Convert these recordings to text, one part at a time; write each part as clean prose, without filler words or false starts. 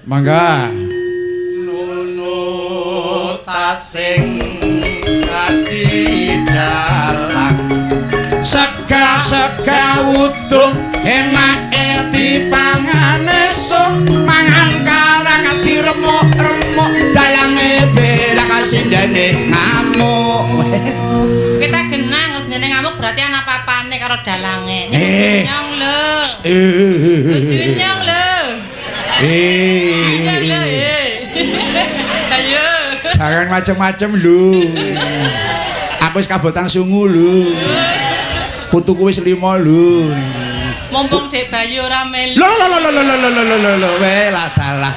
Mangga. Nunut tasing ati dalang Sega-sega wuduh enake dipangan esuk mangan karang diremuk-remuk dalange berak sinjene ngamuk. Kita genang senjene ngamuk berarti ana papane karo dalange. Nyong lho. Nyong lho. Nyong lho. Ayo. Jangan macem-macem lho. Aku wis kabotan sungu lho. Putuku wis 5 lho. Mumpung Dek Bayu ora melu. Lho lho lho lho lho lho lho lho lho weh lah dalah.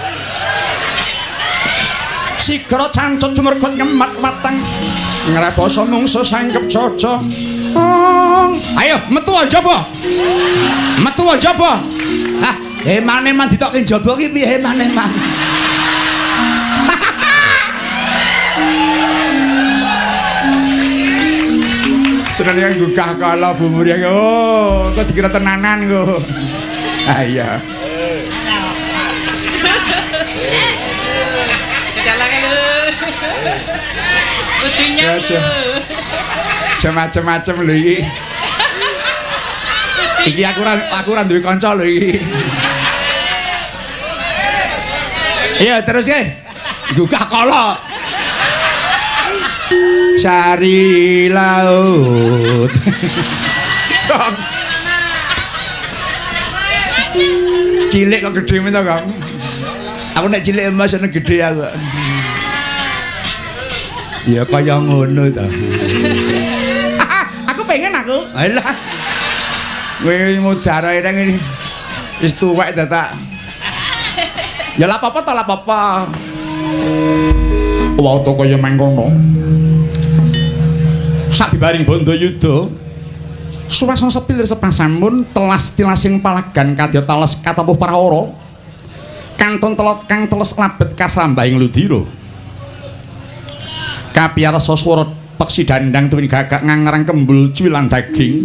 Sigra cancut mergot nyemat weteng. Ngreboso mungsu sangkep caca. Ayo metu njaba. Metu njaba. Hah, eman-eman ditokke njaba ki piye eman-eman. Senengane gugah kala Bu Muriang. Oh, kok dikira tenanan kok. Ah iya. Dalange lho. Kudunya lho. Aja macem-macem lho iki. Iki aku ora duwe kanca lho iki. Iya, terus ke. Gugah kala. Sari laut. Kong. Cilik kok gedhe men to, Kong. Aku nek cilik emas seneng gedhe aku. Ya kaya ngono to. Aku pengen aku. Alah. Kowe mudara ireng ini. Wis tuwek ta tak. Ya lah apa-apa to lah apa-apa. Wau to kaya mangkono. Sabibaring Bandayuda suwasana sepi lir sepasamun telas tilasing palagan kadya tales katempuh prahara kantun telot kang teles labet kasrambahing ludira kapiyarsa swara peksi dandang tuwin gagak ngangrang kembul cuwilan daging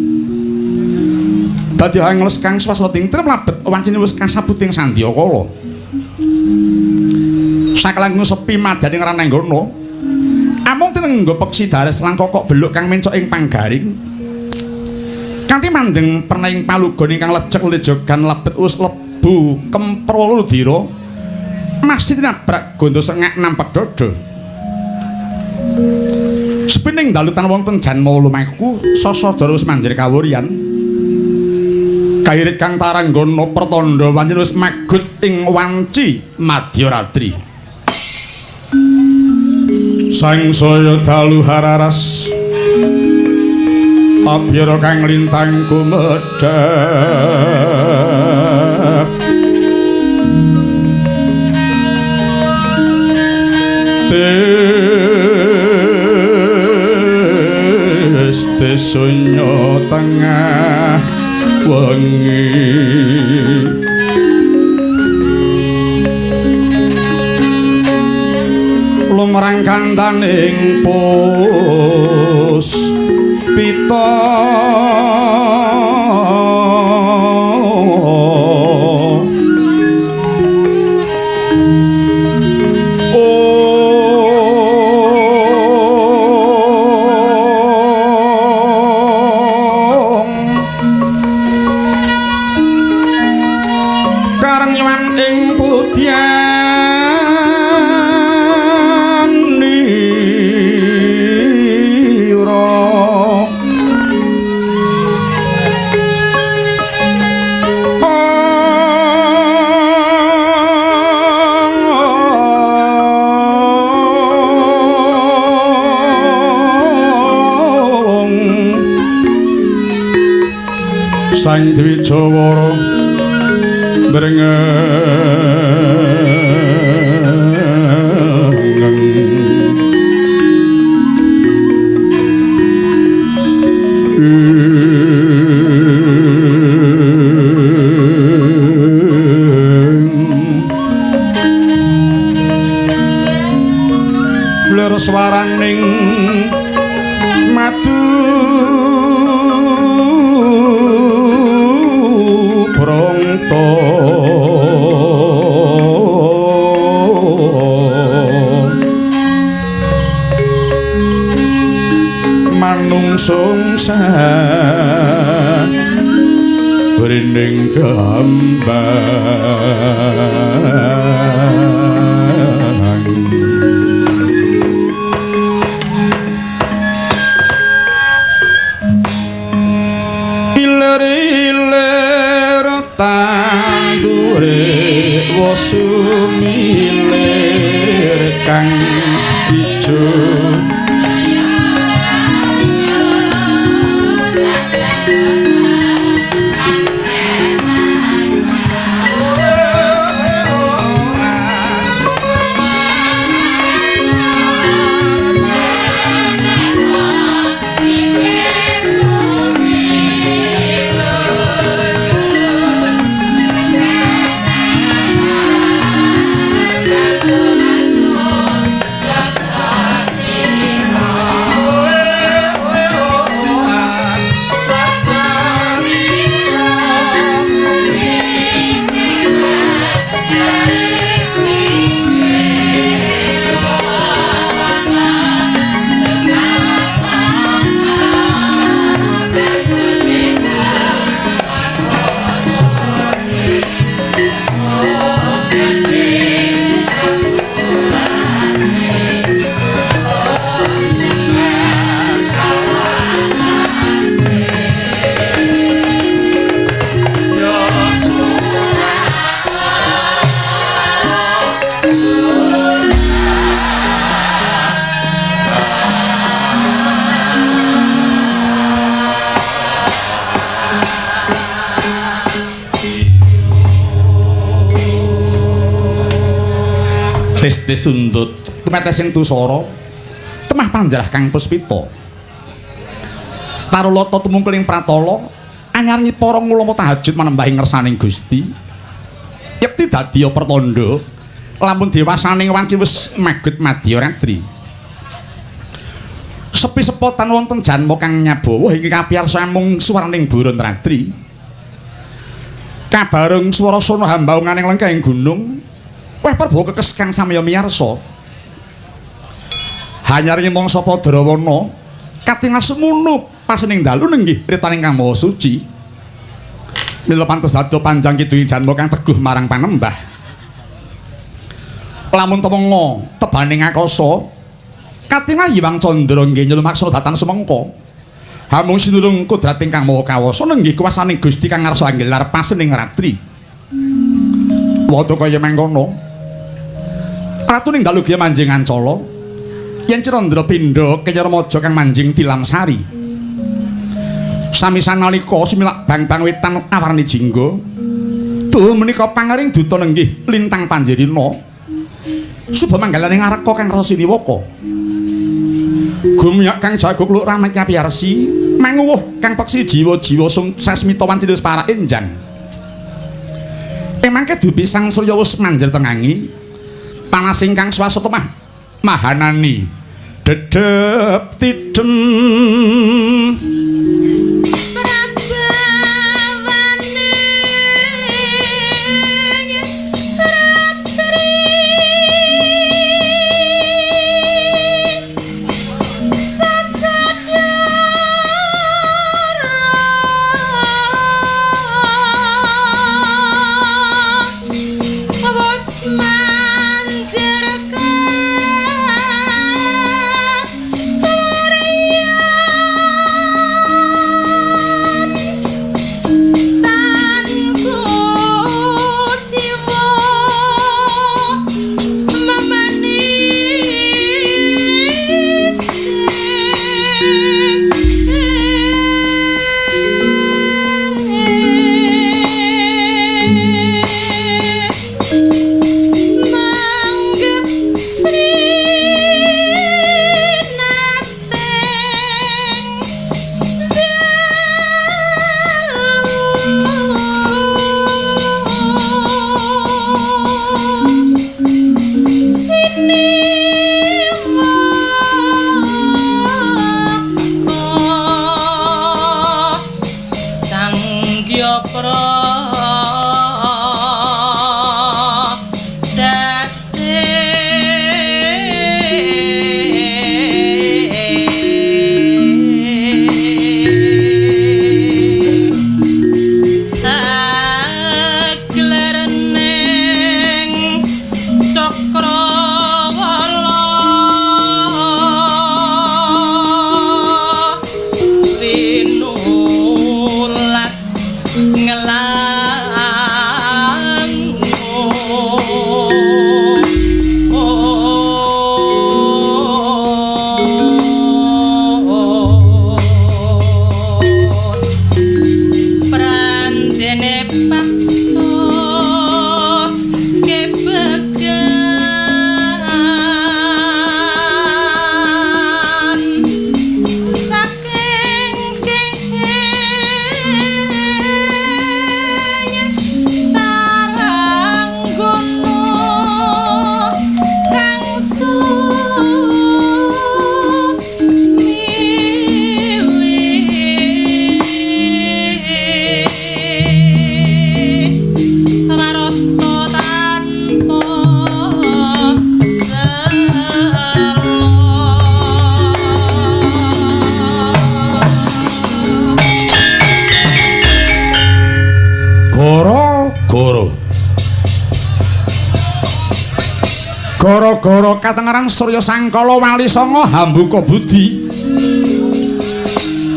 dadi hangeles kang swasana tintrem labet wancine wis kasabuting sandyakala sakalangkung sepi madyaning ranenggana amung tinenggo peksi dares lan kokok beluk kang mencok ing panggaring kanthi mandeng pernaing palugon ingkang lejek lejogan lebet wis lebu kempro ludira masih tinabrak gondo sengak nampak dodo sepining dalutan wonten janma lumaku sasadara wis manjir kawuryan kairit kang taranggana pertanda wancine wis magut ing wanci madyaratri. Sangsaya dalu hararas abiyara kang lintang kumedhap tes sunya tengah wengi lumrang kandaning pus pita ong karengwan ing pudyan Sang Dwijawara mrengeng lir swaraning madu brongto. Manungsung brinding gambang ilir-ilir tandure wosumilir kang ijo. Tes sundut tumetesing tusara temah panjarah kang puspita tarulata tumungkul ing pratala anyar nyipara ngulama tahajud manembah ing ngersaning Gusti yekti dadiya pertandha lamun dewasaning wanci wis magut madya ratri sepi sepotan wonten janma kang nyabawa ing kapiyarsa mung swaraning burun ratri kabareng swara sono hambaunganing lengkahing gunung weh perbawa kekes kang samya miyarsa. Hanyar mangsa Padrawana katingal semono pasening dalu nenggih ritaning kang maha suci. Mila pantes dadi panjang kidung janma kang teguh marang panembah. Lamun temenga tebaning akasa katingal Hyang Candra nggih nyelumaksana datan sumengka. Hamung sinulung kodrat ingkang maha kawasa nenggih kuwasaning Gusti kang ngarsa anggelar pasening ratri. Wata kaya mangkono. Ratu ning dalu giya manjing ancala yen Cirandra pindha kaya remaja kang manjing tilamsari. Sami sanalika sumilak bang-bang wetan awarni jingga. Duh menika pangaring duta nenggih lintang panjerina. Suba manggalaning areka kang rasa siniwaka. Gumyak kang jago kluk ramet kapiyarsi, manguwuh kang peksi jiwa-jiwa sung sasmita wanci para enjang. Emangke dupi sang surya wis manjer tengangi panas ingkang swasa temah mahanani dedep tidem. Dase. Gara-gara katengeran Surya Sangkala Wali Sanga Hambuka Budi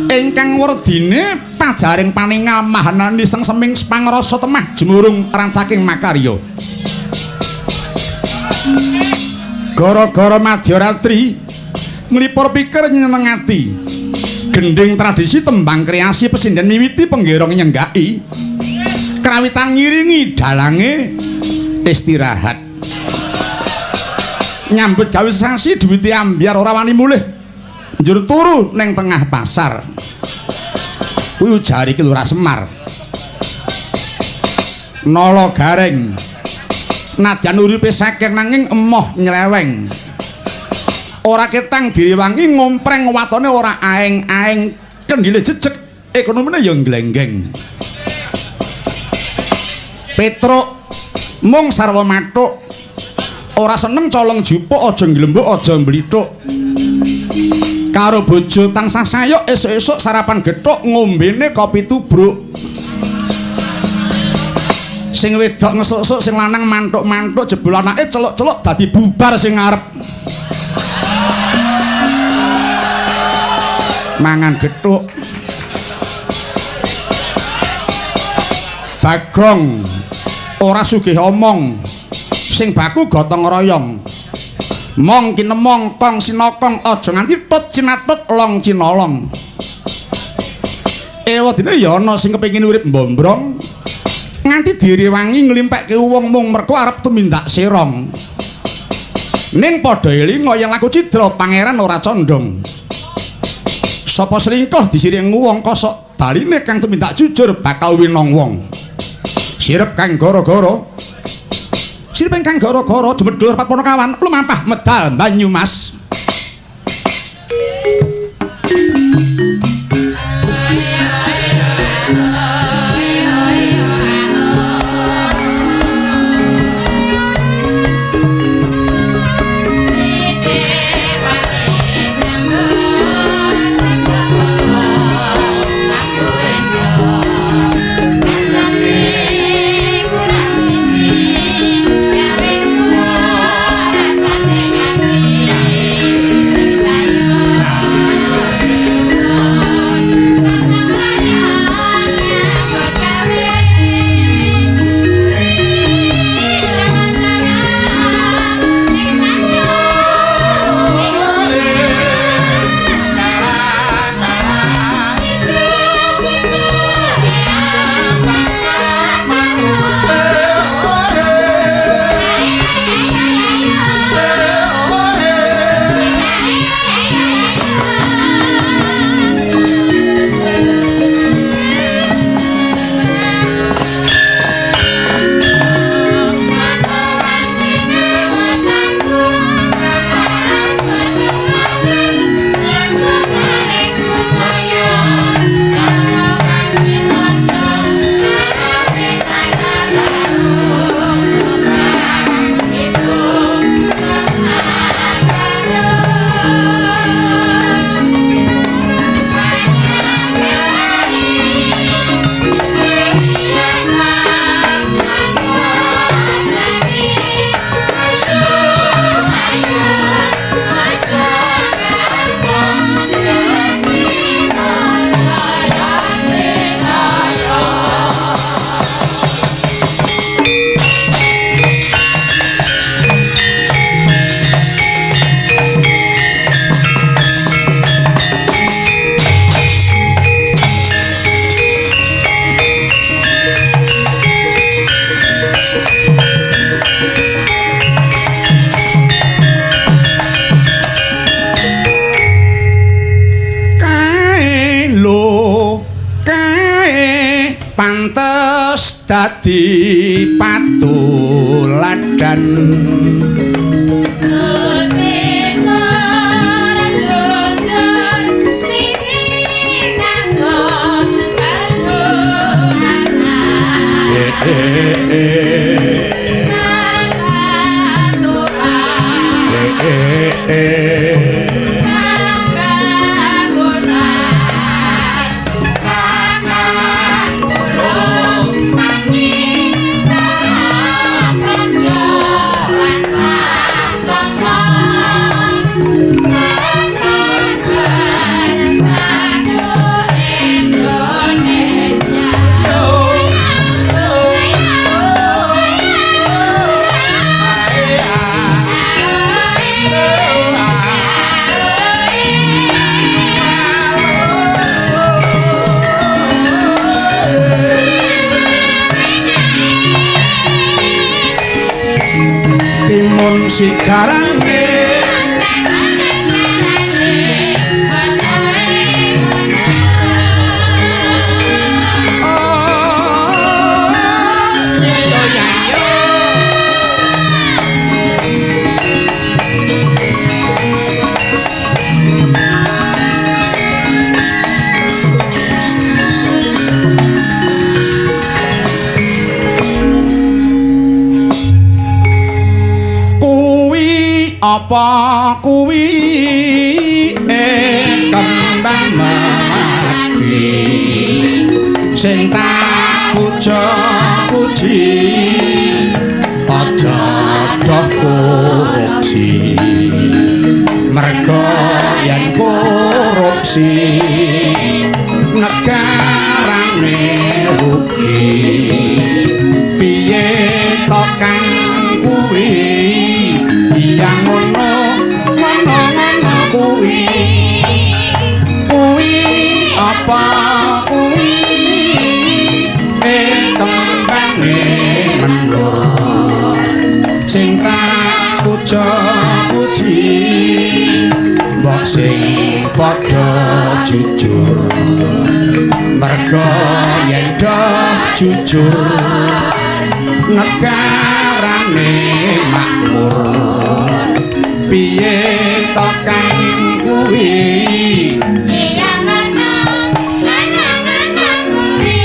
ingkang werdine pajaring paningal mahanani sengseming pangrasa temah jumurung rancaking makarya. Gara-gara madyaratri nglipur pikir nyenengati gending tradisi tembang kreasi pesinden miwiti penggerong nyenggaki krawitan ngiringi dalange istirahat nyambut gawe sasi duwite ambyar ora wani mulih njur turu ning tengah pasar. Kuwi ujare iki Lurah Semar. Nala Gareng najan uripe saking nanging emoh nyeleweng. Ora ketang direwangi ngompreng watone ora aeng-aeng kendhile jejeg ekonomine ya nglenggeng. Petruk mung sarwa mathuk ora seneng colong jupuk aja nglembuk aja mblithuk. Karo bojo tansah sayuk esuk-esuk sarapan gethuk ngombene kopi tubruk. Sing wedok ngesuk-esuk sing lanang manthuk-manthuk jebul anake celuk-celuk dadi bubar sing ngarep. Mangan gethuk. Bagong ora sugih omong sing baku gotong royong. Mong kinemong kong sinokong aja nganti tut cinatut long cinolong. Ewadene ya ana sing kepengin urip mbombrong nganti direwangi nglimpekke wong mung merko arep tumindak serong. Ning padha elinga yen laku cidra pangeran ora condong. Sapa selingkuh disiring wong kosok baline kang tumindak jujur bakal winong wong. Sirep kang gara-gara sirep kang gara-gara jemedhur Patponokawan lumampah medal Banyumas. Pantes dadi patuladan. Sigarane apa kuwi kembang melati sing tak puja puji aja doh korupsi mergo yen korupsi negarane rugi piye to kang kuwi iya ngono ngono ngono kuwi kuwi apa kuwi kembange menur sing tak puja puji mbok sing padha jujur mergo yen do jujur negarane makmur piye to kang kuwi iya ngono ngono ngono kuwi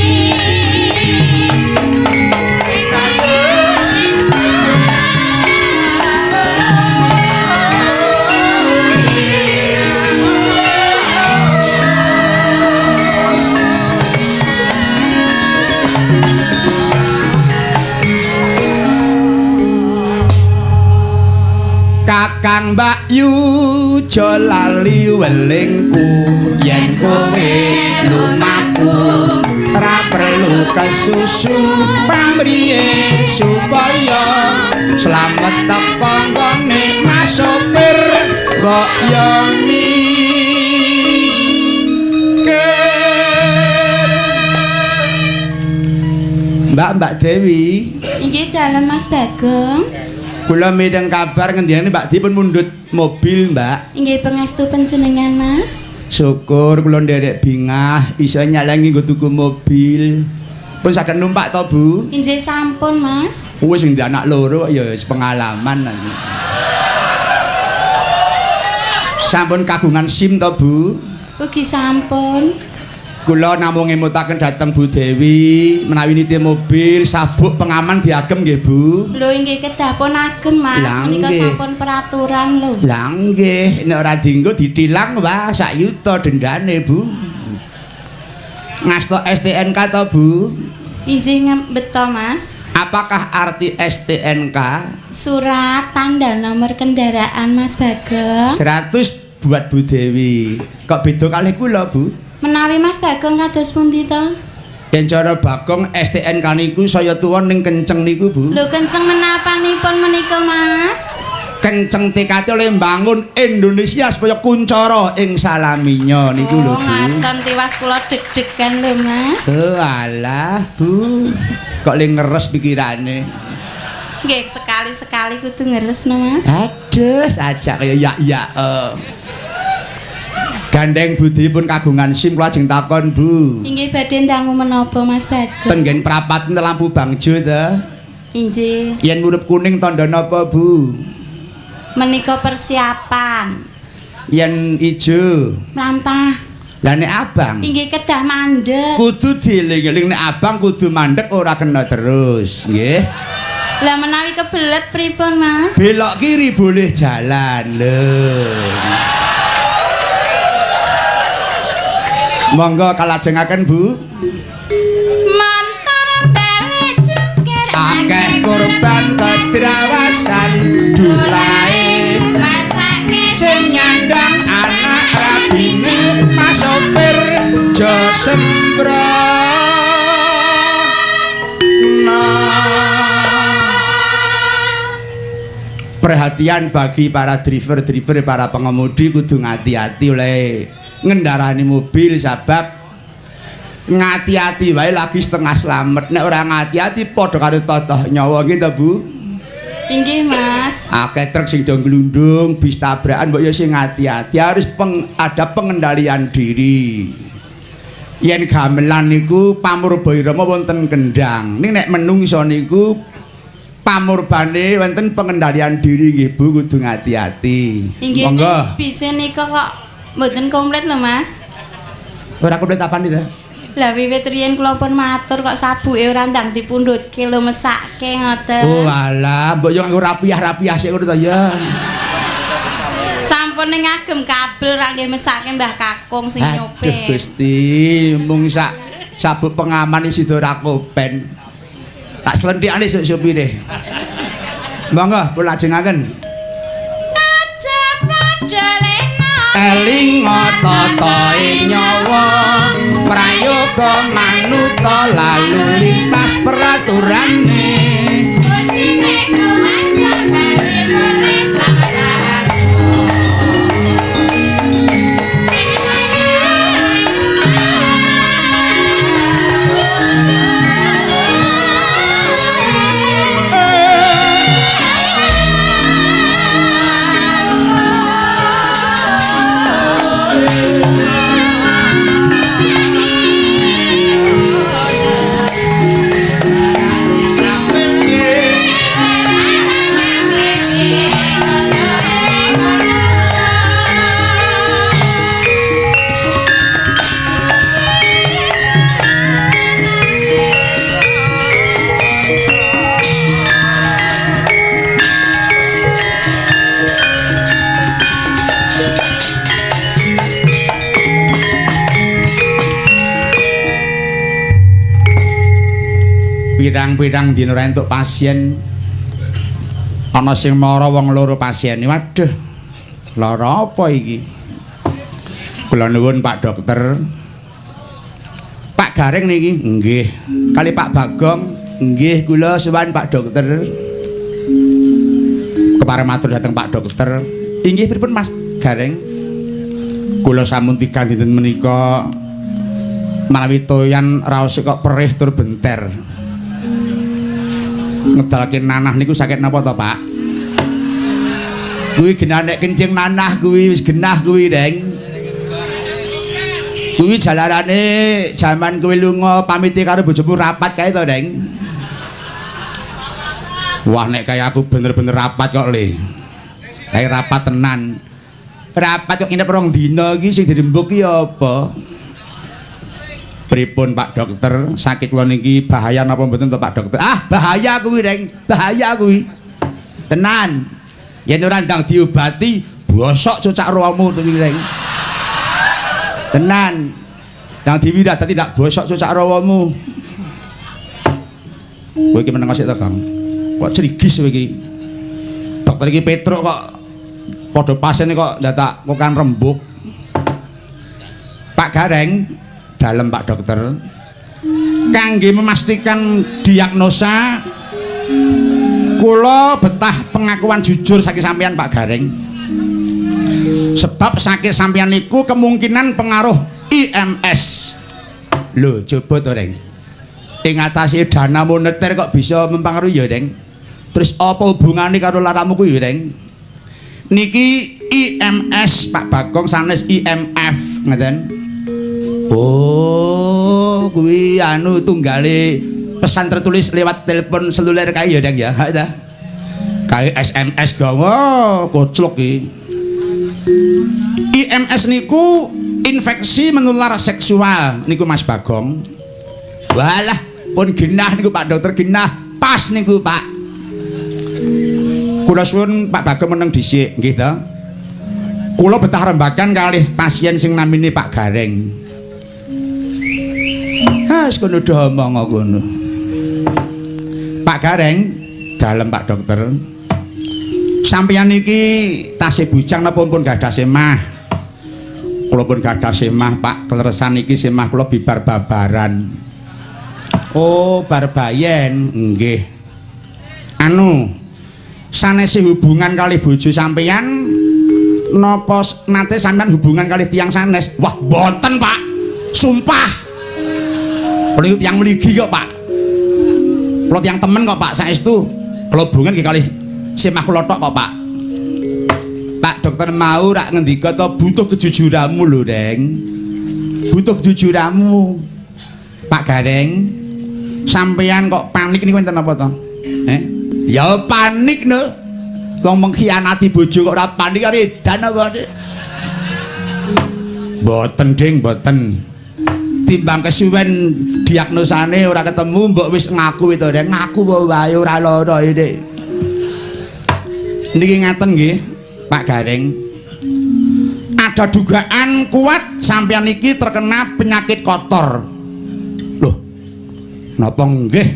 Kakang Mbak Yu aja lali welingku yen kowe lumaku ora perlu kesusu pamriye supaya slamet teko nggone Mas sopir mbok yo mikir. Mbak Mbak Dewi. Inggih dalem Mas Bagong. Kula midheng kabar ngendikane Mbak Dewi pun mundhut mobil, Mbak. Inggih pangestu panjenengan, Mas. Syukur kula nderek bingah iso nyalangi nggo tuku mobil. Pun saged numpak to, Bu? Inggih sampun, Mas. Wis sing anak loro ya wis pengalaman. Sampun kagungan SIM to, Bu? Ugi sampun. Kula namung ngemutaken dhateng Bu Dewi menawi nitih mobil sabuk pengaman diagem nggih, Bu. Lho inggih kedah pun agem, Mas. Menika sampun peraturan lho. Lah nggih, nek ora dienggo ditilang wah sak yuta dendane, Bu. Ngasto STNK to, Bu? Inggih beto, Mas. Apakah arti STNK? Surat tanda nomor kendaraan, Mas Bagong. 100 buat Bu Dewi. Kok beda kalih kula, Bu? Menawi Mas Bagong kados pundi to? Yen cara Bagong STNK niku saya tuwa ning kenceng niku, Bu. Lho kenceng menapanipun menika, Mas? Kenceng tekate oleh mbangun Indonesia supaya kuncara ing salaminya niku lho, Bu. Oh, ngaten tiwas kula deg-degan lho, Mas. Oh, alah, Bu. Kok le ngeres pikirane. Nggih, sekali-sekali kudu ngeresno, Mas. Aduh, sajak kaya yak-yak. Gandeng Budi pun kagungan SIM kula ajeng takon, Bu. Inggih badhe ndangu menapa, Mas Bagong? Ten nggen prapat lampu bangjo to. Inggih. Yen murup kuning tandha napa, Bu? Menika persiapan. Yen ijo mlampah. Lah nek abang? Inggih kedah mandek. Kudu dieling-eling nek abang kudu mandek ora kena terus, nggih. Lah menawi kebelet pripun, Mas? Belok kiri boleh jalan lho. Monggo kalajengaken, Bu. Montor balik jungkir akeh korban kedrawasan dulae masake sing nyandang anak rabine Mas sopir jo sembrono. Perhatian bagi para driver-driver, para pengemudi kudu ngati-ati oleh ngendarani mobil sebab ngati-ati wae lagi setengah slamet. Nek ora ngati-ati padha karo totoh nyawa nggih ta, Bu? Inggih, Mas. Akeh truk sing do glundung, bis tabrakan mbok ya sing ati-ati, harus ada pengendalian diri. Yen gamelan niku pamurba irama wonten kendhang. Ning nek menungso niku pamurbane wonten pengendalian diri nggih Bu, kudu ngati-ati. Inggih. Monggo. Bise nika kok mboten komplit lho, Mas. Ora komplit apane ta? Lah wiwit riyen kula pun matur kok sabuke ora ndang dipundhutke lho, mesake ngoten. Oh alah, mbok yo nganggo rapiah-rapiah sik ngono ta ya. Sampun ning ngagem kabel ra nggih mesake Mbah Kakung sing nyopir. Aduh Gusti, mung sak sabuk pengaman iki sida ora kopen. Tak slenthikane sik sopire. Monggo pun lajengaken. Saja padha lena Eling tata ing nyawa, prayoga manuta lalu lintas peraturane. Bojone keluarga bali mulih slamet. Pirang-pirang dina ora entuk pasien. Ana sing mara wong loro pasien. Waduh. Lara apa iki? Kula nuwun Pak Dokter. Pak Gareng niki? Nggih. Kali Pak Bagong? Nggih, kula suwan Pak Dokter. Kepareng matur dhateng Pak Dokter. Inggih pripun Mas Gareng? Kula sampun tigang dinten menika menawi toyan raose kok perih tur benter. Ngedalke nanah niku sakit napa to, Pak? Kuwi genah nek kencing nanah kuwi wis genah kuwi, Deng. Kuwi jalarane jaman kowe lunga pamite karo bojomu rapat kae to, Deng. Wah, nek kaya aku bener-bener rapat kok, Le. Kae rapat tenan. Rapat kok nginep rong dina iki sing dirembuk ki apa? Pripun Pak Dokter, sakit kula niki bahaya napa mboten to Pak Dokter? Ah, bahaya kuwi, Reng. Bahaya kuwi. Tenan. Yen ora ndang diobati, bosok cocak romu kuwi, Reng. Tenan. Ndang diwiradati ndak bosok cocak rawamu. Kowe iki meneng sik to, Kang? Kok crigis kowe iki? Dokter iki Petruk kok padha pasien kok ndadak kokan rembug. Pak Gareng, dalem Pak Dokter. Kangge memastikan diagnosa, kula betah pengakuan jujur saking sampeyan Pak Gareng. Sebab sakit sampeyan niku kemungkinan pengaruh IMS. Lho, coba to, Reng. Ing atase dana moneter kok bisa mempengaruhi ya, Reng? Terus apa hubungane karo laramu kuwi, Reng? Niki IMS Pak Bagong sanes IMF, ngeten. Oh, kuwi anu tunggale pesan tertulis lewat telepon seluler kae ya, Deng ya. Ha ta. Kae SMS gawa koclok iki. IMS niku infeksi menular seksual niku Mas Bagong. Walah, pun genah niku Pak Dokter, genah pas niku Pak. Kula suwun Pak Bagong meneng dhisik, nggih ta. Kula betah rembagan kalih pasien sing namine Pak Gareng. Ha, wis kono do omong kono. Pak Gareng, dalem Pak Dokter. Sampeyan niki tasih bujang napa pun gadah semah? Kula pun gadah semah, Pak. Kleresan niki semah kula bibar babaran. Oh, barbayen. Nggih. Anu, sanese hubungan kalih bojo sampeyan napa nate sampeyan hubungan kalih tiyang sanes? Wah, mboten, Pak. Sumpah. Kula niku tiyang mligi kok, Pak. Kula tiyang temen kok, Pak, saestu. Kula hubungan nggih kalih Semah kula tok kok, Pak. Pak dokter mau rak ngendika to butuh kejujuranmu lho, Reng. Butuh kejujuranmu. Pak Gareng, sampean kok panik niku enten apa to? Eh? Ya panik no. Wong mengkhianati bojo kok ora panik karo edan apa Dik? Mboten, Ding, mboten. Timbang kesuwen diagnosane ora ketemu mbok wis ngaku itu, Reng. Ngaku wae ora lara iki. Niki ngaten nggih, Pak Gareng. Ada dugaan kuat sampean iki terkena penyakit kotor. Loh. Napa nggih?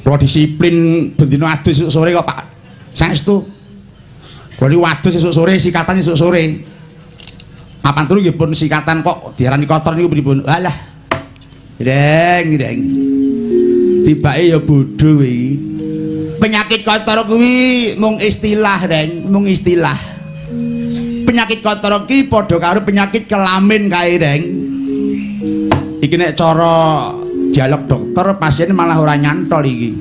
Kula disiplin bendina adus esuk sore kok, Pak. Saestu. Kula niku adus esuk sore, sikatan esuk sore. Papan turu nggih pun sikatan kok diarani kotor niku pripun? Alah. Reng, reng. Tibake ya bodho kuwi. Penyakit kotor kuwi mung istilah, Reng, mung istilah. Penyakit kotor ki padha karo penyakit kelamin kae, Reng. Iki nek cara dialog dokter pasien malah ora nyantol iki.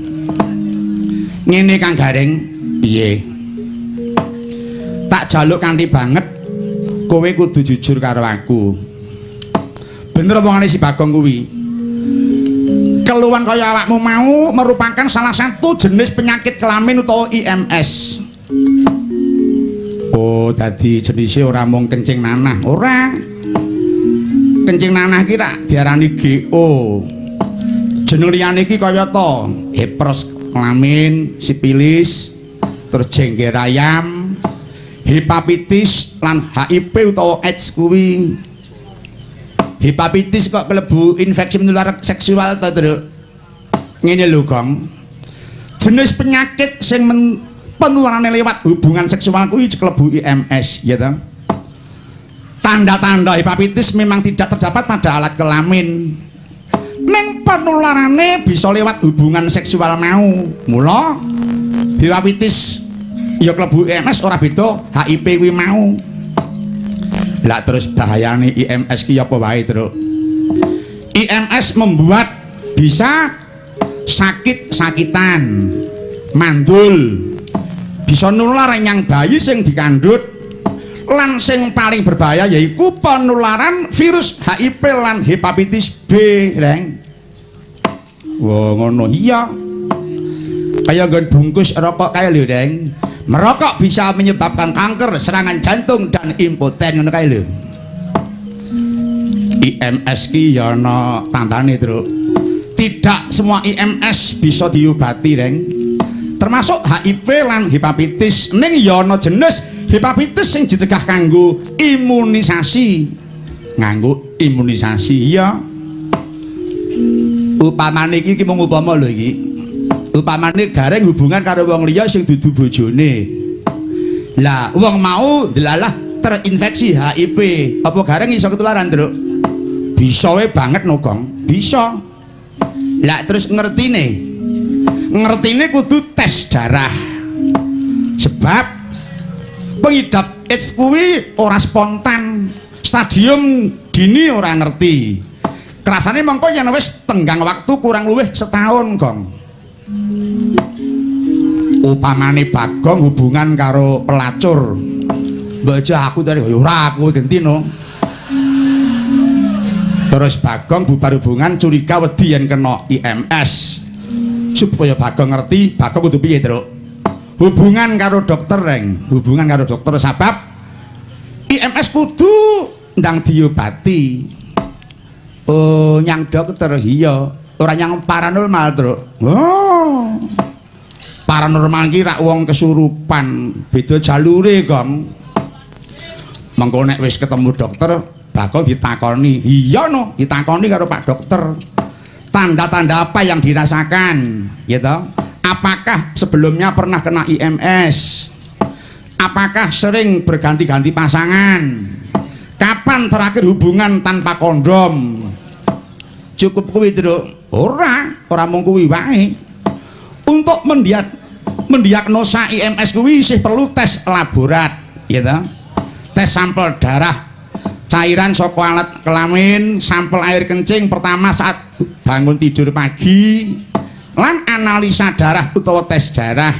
Ngene Kang Gareng, piye? Tak jaluk kanthi banget kowe kudu jujur karo aku. Bener omongane si Bagong kuwi. Keluhan kaya awakmu mau merupakan salah satu jenis penyakit kelamin utawa IMS. Oh, dadi jenisnya ora mung kencing nanah, ora. Kencing nanah iki rak diarani GO. Jeneng liyane iki kaya to, herpes kelamin, sipilis, terus jengger ayam, hepatitis lan HIV utawa AIDS kuwi. Hepatitis kok kelebu infeksi menular seksual to, Truk? Ngene lho, Gong. Jenis penyakit sing penularane lewat hubungan seksual kuwi kelebu IMS, ya toh? Tanda-tanda hepatitis memang tidak terdapat pada alat kelamin. Ning penularane bisa lewat hubungan seksual mau. Mula hepatitis ya klebu IMS ora beda HIV kuwi mau. Lah terus bahayane IMS ki apa wae, Truk? IMS membuat bisa sakit-sakitan, mandul, bisa nular nyang bayi sing dikandhut, lan sing paling berbahaya yaiku penularan virus HIV lan hepatitis B, Reng. Wah, ngono. Iya. Kaya nggon bungkus rokok kae lho, Reng. Merokok bisa menyebabkan kanker, serangan jantung dan impoten ngono kae lho. IMS ki ya ana tandane, Truk. Tidak semua IMS bisa diobati, Reng. Termasuk HIV lan hepatitis. Ning ya ana jenis hepatitis sing dicegah kanggo imunisasi. Nganggo imunisasi, iya. Upamane iki mung upama lho iki. Upamane Gareng hubungan karo wong liya sing dudu bojone. Lah, wong mau delalah terinfeksi HIV. Apa Gareng iso ketularan, Truk? Bisa wae banget no, Gong. Bisa. Lah terus ngertine. Ngertine kudu tes darah. Sebab pengidap AIDS kuwi ora spontan. Stadium dini ora ngerti. Kerasane mengko yen wis tenggang waktu kurang luwih setahun, Gong. Upamane Bagong hubungan karo pelacur. Mbok aja aku tadi, ya ora aku genti no. Terus Bagong bubar hubungan curiga wedi yen kena IMS. Supaya Bagong ngerti, Bagong kudu piye, Truk? Hubungan karo dokter, Reng. Hubungan karo dokter sebab IMS kudu ndang diobati. Oh, nyang dokter iya, ora nyang paranormal, Truk. Oh. Paranormal ki rak wong kesurupan, beda jalure, Gong. Mengko nek wis ketemu dokter, bakal ditakoni. Iya no, ditakoni karo Pak Dokter. Tanda-tanda apa yang dirasakan, ya toh? Apakah sebelumnya pernah kena IMS? Apakah sering berganti-ganti pasangan? Kapan terakhir hubungan tanpa kondom? Cukup kuwi, Truk? Ora, ora mung kuwi wae. Untuk mendiagnosa IMS kuwi isih perlu tes laborat, ya toh? Tes sampel darah, cairan saka alat kelamin, sampel air kencing pertama saat bangun tidur pagi, lan analisa darah utawa tes darah.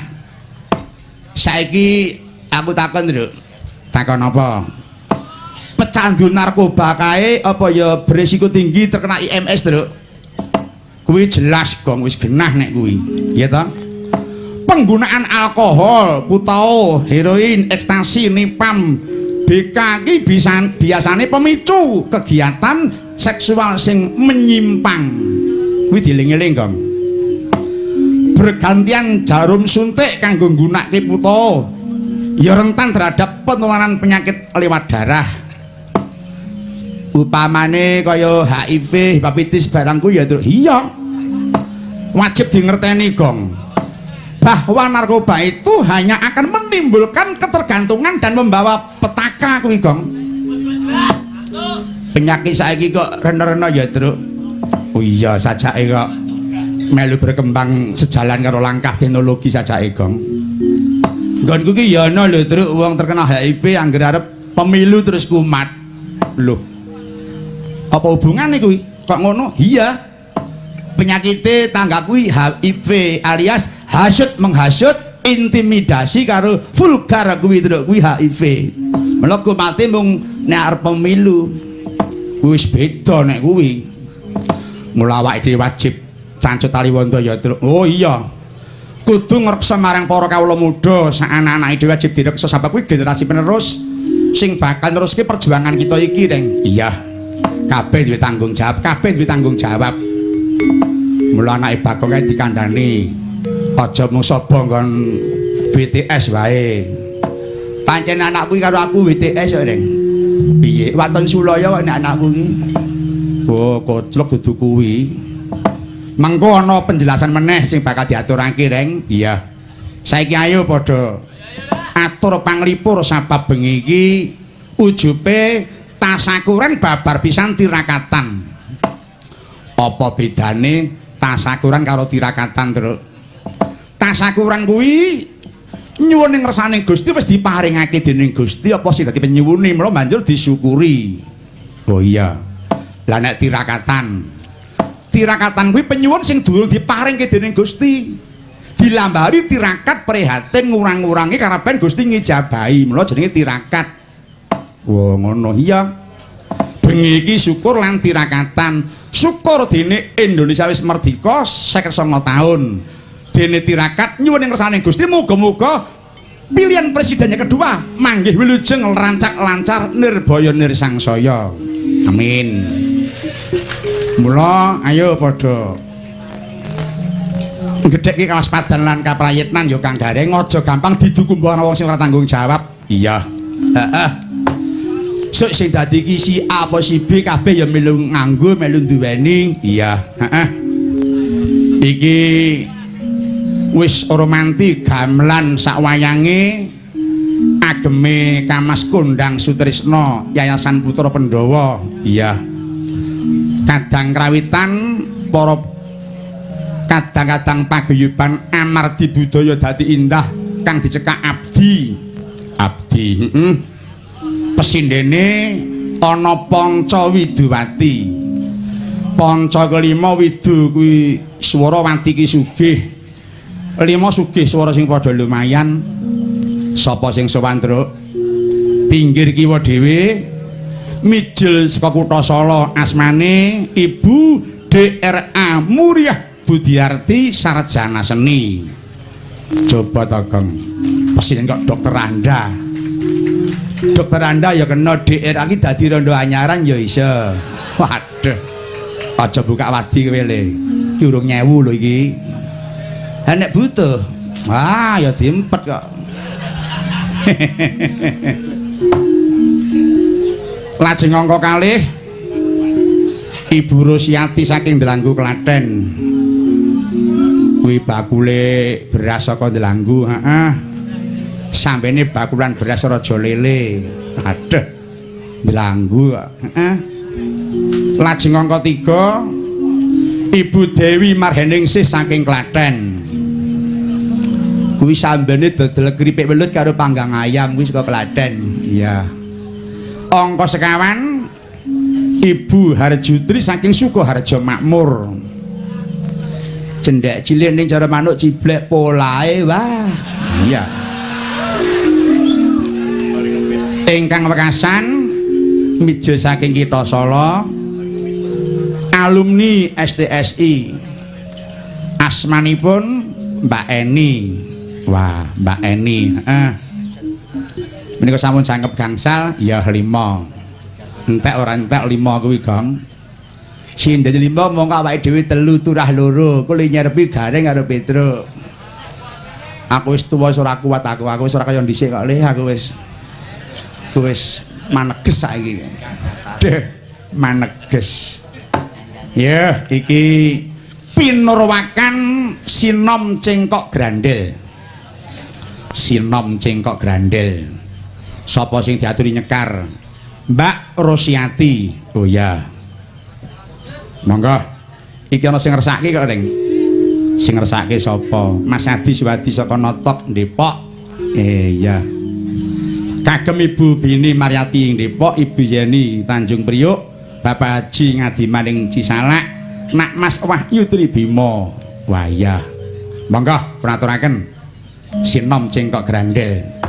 Saiki aku takon, Nduk. Takon apa? Pecandu narkoba kae apa ya beresiko tinggi terkena IMS, Nduk? Kuwi jelas, Gong, wis genah nek kuwi. Iya toh? Penggunaan alkohol, putau, heroin, ekstasi, nipam, BK ki biasane pemicu kegiatan seksual sing menyimpang. Kuwi dieling-eling, Gong. Bergantian jarum suntik kanggo nggunakake putau ya rentan terhadap penularan penyakit lewat darah. Upamane kaya HIV, hepatitis barang kuwi ya, Truk. Iya. Wajib dingerteni, Gong. Bahwa narkoba itu hanya akan menimbulkan ketergantungan dan membawa petaka kuwi, Gong. Penyakit saiki kok rena-rena ya, Truk. Oh iya, sajake kok melu berkembang sejalan karo langkah teknologi sajake, Gong. Nggonku ki ya ana lho, Truk, wong terkena HIV angger arep pemilu terus kumat. Lho. Apa hubungane kuwi? Kok ngono? Iya. Penyakite tangga kuwi HIV alias hasut menghasut, intimidasi karo vulgar kuwi, Truk, kuwi HIV. Mula kumate mung nek arep pemilu. Wis beda nek kuwi. Mula awake dhewe wajib cancut taliwonda ya, Truk. Oh iya. Kudu ngreksa marang para kawula muda, sak anak-anake dhewe wajib direksa sebab kuwi generasi penerus sing bakal neruske perjuangan kita iki, Reng. Iya. Kabeh duwe tanggung jawab, kabeh duwe tanggung jawab. Mula anake Bagong kae dikandhani aja mung saba nggon BTS wae. Pancen anakku iki karo aku BTS kok, Reng. Piye? Waton Sulaya kok nek anakku iki. Oh, koclok dudu kuwi. Mengko ana penjelasan meneh sing bakal diaturake, Reng. Iya. Saiki ayo padha atur panglipur sabab bengi iki ujube tasakuran babar pisan tirakatan. Apa bedane tasakuran karo tirakatan, Truk? Tasakuran kuwi nyuwun ing ngersane Gusti wis diparingake dening Gusti apa sing dadi penyuwune, mula banjur disyukuri. Oh iya. Lah nek tirakatan, tirakatan kuwi penyuwun sing durung diparingke dening Gusti. Dilambari tirakat prihatin ngurang-ngurangi karepen Gusti ngijabahi, mula jenenge tirakat. Wah, ngono. Iya. Bengi iki syukur lan tirakatan. Syukur dene Indonesia wis merdeka 59 tahun. Dene tirakat nyuwun ing ngersane Gusti muga-muga pilihan presiden yang kedua manggih wilujeng rancak lancar nirbaya nirsangsaya. Amin. Mula ayo padha gedhekke kawaspadan lan kaprayitnan ya Kang Gareng, aja gampang didukumba ana wong sing ora tanggung jawab. Iya. Heeh. Sok sing dadi iki si A apa si B kabeh ya melu nganggo, melu duweni. Iya, heeh. Iki wis romanti gamelan sak wayange ageme Kamas Kondang Sutrisno Yayasan Putra Pandhawa. Iya. Kadang krawitan para kadang-kadang paguyuban amardi budaya dadi indah kang dicekak abdi. Abdi, heeh. Pesindene ana Panca Widuwati. Panca kelima widu kuwi swara wati ki sugih. Lima sugih swara sing padha lumayan. Sapa sing sowan, Truk? Pinggir kiwa dhewe mijil saka kutha Solo, asmane Ibu DRA Muriah Budiarti, sarjana seni. Coba to, Gong. Presiden kok dokter Anda. Dokter Anda ya kena DRA iki dadi rondo anyaran ya iso. Waduh. Aja buka wadi kowe le. Iki urung nyewu lho iki. Ha nek butuh, ah ya diempet kok. Lajeng angka kalih Ibu Rosiati saking Delanggu Klaten. Kuwi bakule beras saka Delanggu, heeh. Sampene bakulan beras Raja Lele. Aduh. Delanggu kok, heeh. Lajeng angka 3 Ibu Dewi Marheningsih saking Klaten. Kuwi sambene dodol keripik welut karo panggang ayam kuwi saka Klaten. Iya. Angka sekawan Ibu Harjutri saking Sukoharjo Makmur. Cendhek cilik ning cara manuk ciblek polahe wah. Iya. Ingkang wekasan mijil saking kitha Solo, alumni STSI. Asmanipun Mbak Eni. Wah, Mbak Eni, heeh. Menika sampun jangkep gangsal, ya 5. Entek ora entek 5 kuwi, Gong. Sindene 5 mongko awake dhewe 3 turah 2. Kuwi nyerepi Gareng karo Petruk. Aku wis tuwa wis ora kuat aku. Aku wis ora kaya dhisik kok le, aku wis maneges saiki. Deh, maneges. Ya, iki pinurwakan Sinom Cengkok Grandel. Sinom Cengkok Grandel. Sapa sing diaturi nyekar? Mbak Rosiati. Oh ya. Monggo. Iki ana sing ngersake kok, Reng. Sing ngersake sapa? Mas Adi Suwadi saka Notok Depok. Iya. Kagem Ibu Bini Maryati ing Depok, Ibu Yeni Tanjung Priok, Bapak Haji Ngadiman ing Cisalak, Nak Mas Wahyu Tribimo. Wah iya. Monggo praturaken Sinom Cengkok Grandel.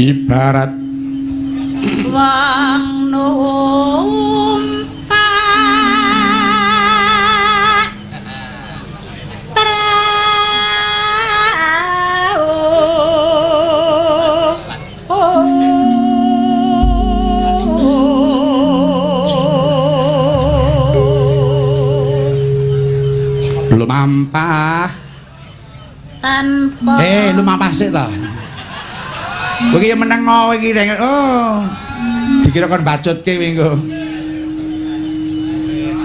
Ibarat wong numpak prau lumampah tanpa lumampah sik to. Kowe iki meneng kowe iki reng. Oh. Dikira kon bacutke kowe engko.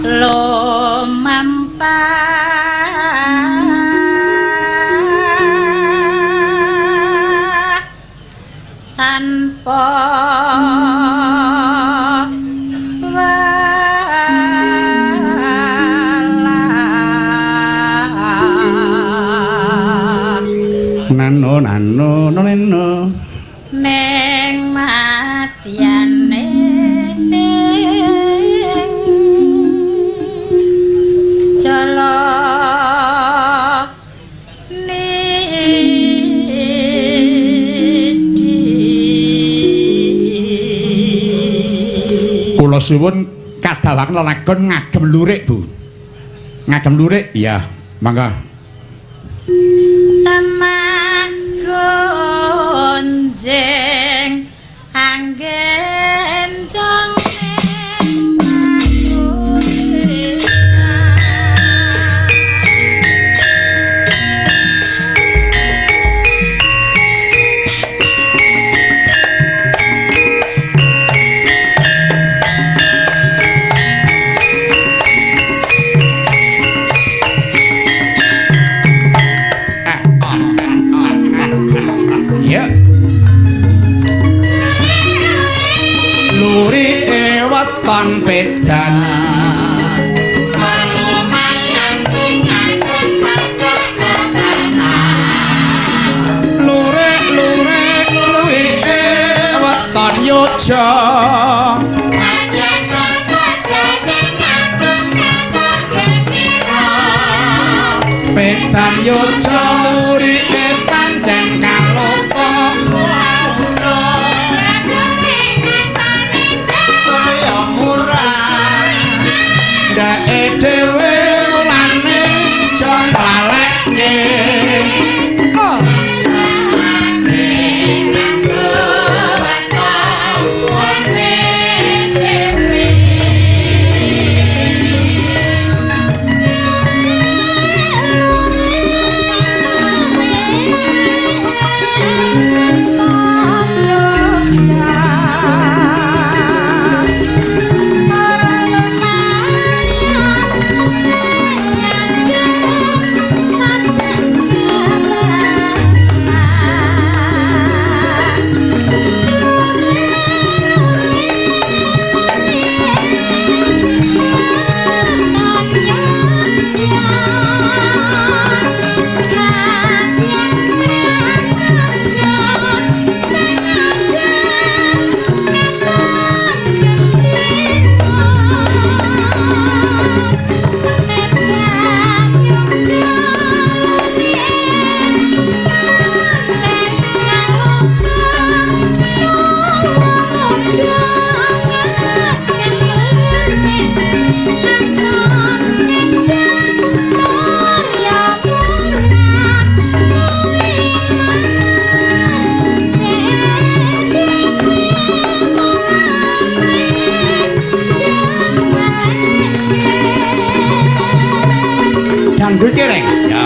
Lumampah tanpa nano nano neno neng matyane jala nidi. Kula suwun kadawaken lelagon ngagem lurik, Bu. Ngagem lurik? Iya, mangga. Temah gonjeng anggen jonge weton pedan lumayan sing ngagem sajak kepranan lurek-lurek luwike weton yoja madyan prasaja sing ngagem katon gembira pedan yoja lurike pancen kaloka ndake dhewe mulane aja nglaleke oh samane nganggo weton wone dhewe Dangdut ki reng. Ya.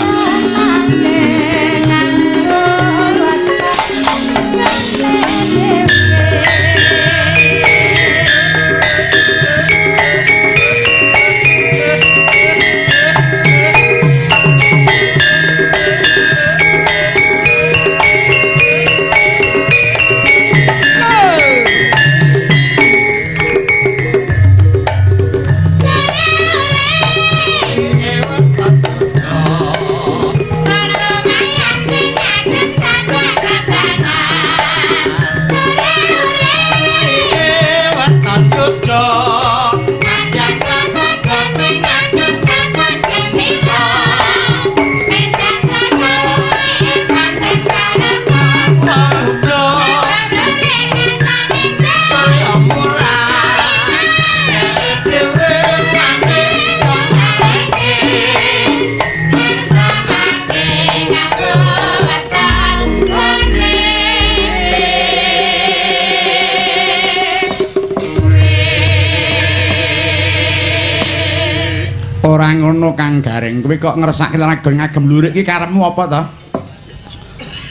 Ora ngono Kang Gareng, kowe kok ngersake lagon ngagem lurik iki karepmu apa to?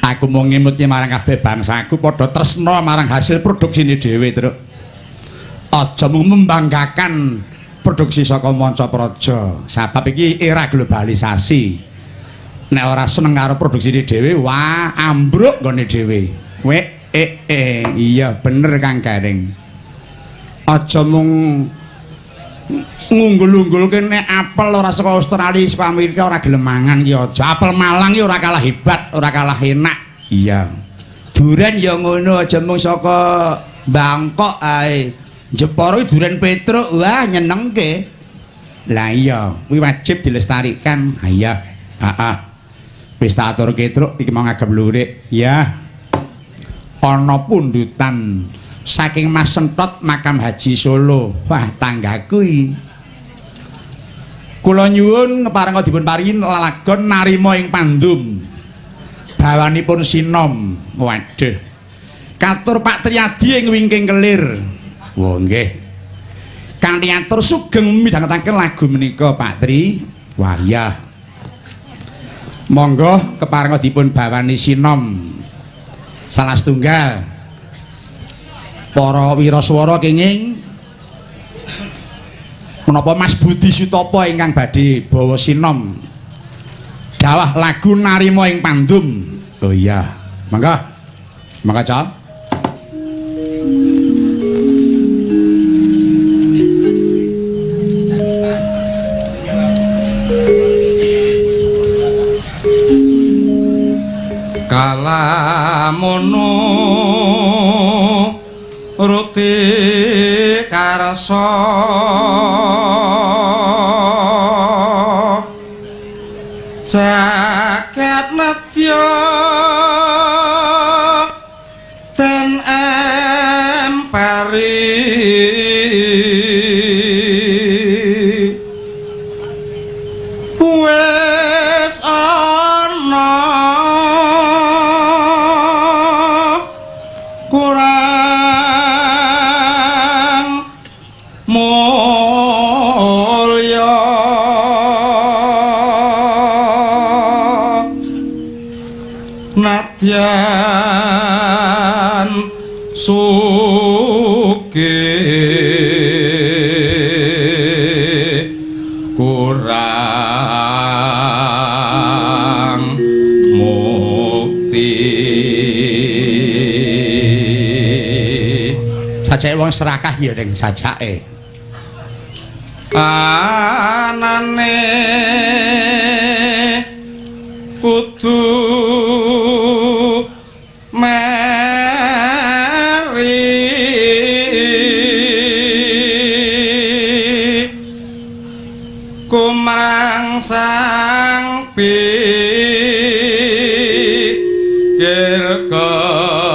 Aku mau ngemutke marang kabeh bangsaku padha tresna marang hasil produksine dhewe, Truk. Aja mung membanggakan produksi saka manca praja. Sebab iki era globalisasi. Nek ora seneng karo produksine dhewe, wah ambruk nggone dhewe. Wek iya bener Kang Gareng. Aja mung ngunggul-unggulke nek apel ora saka Australia, saka Amerika ora gelem mangan ki aja. Apel Malang ki ora kalah hebat, ora kalah enak. Iya. Duren ya ngono, aja mung saka Bangkok ae. Jepara ki duren Petruk, wah nyenengke. Lah iya, kuwi wajib dilestarikan. Ha iya. Heeh. Wis tak aturke Truk, iki mau ngagem lurik. Ya. Ana pundutan saking Mas Sentot Makam Haji Solo. Wah, tanggaku iki. Kula nyuwun keparenga dipun paringi lelagon narima ing pandum. Bawanipun sinom. Waduh. Katur Pak Triyadi ing wingking kelir. Wah, nggih. Kanthi atur sugeng midhangetaken lagu menika Pak Tri. Wah, iya. Monggo keparenga dipun bawani sinom. Salah setunggal para wiraswara kenging menapa Mas Budi Sutopo ingkang badhe bawa sinom dawah lagu narima ing pandum. Oh iya, mangga. Mangga, Cak. Kalamono ruti karsa jagat nedya den emperi wis ana kurang mulya nadyan sugih kurang mukti. Sajake wong serakah ya ning sajake. Anane kudu meri kumrangsang pikir kemrungsung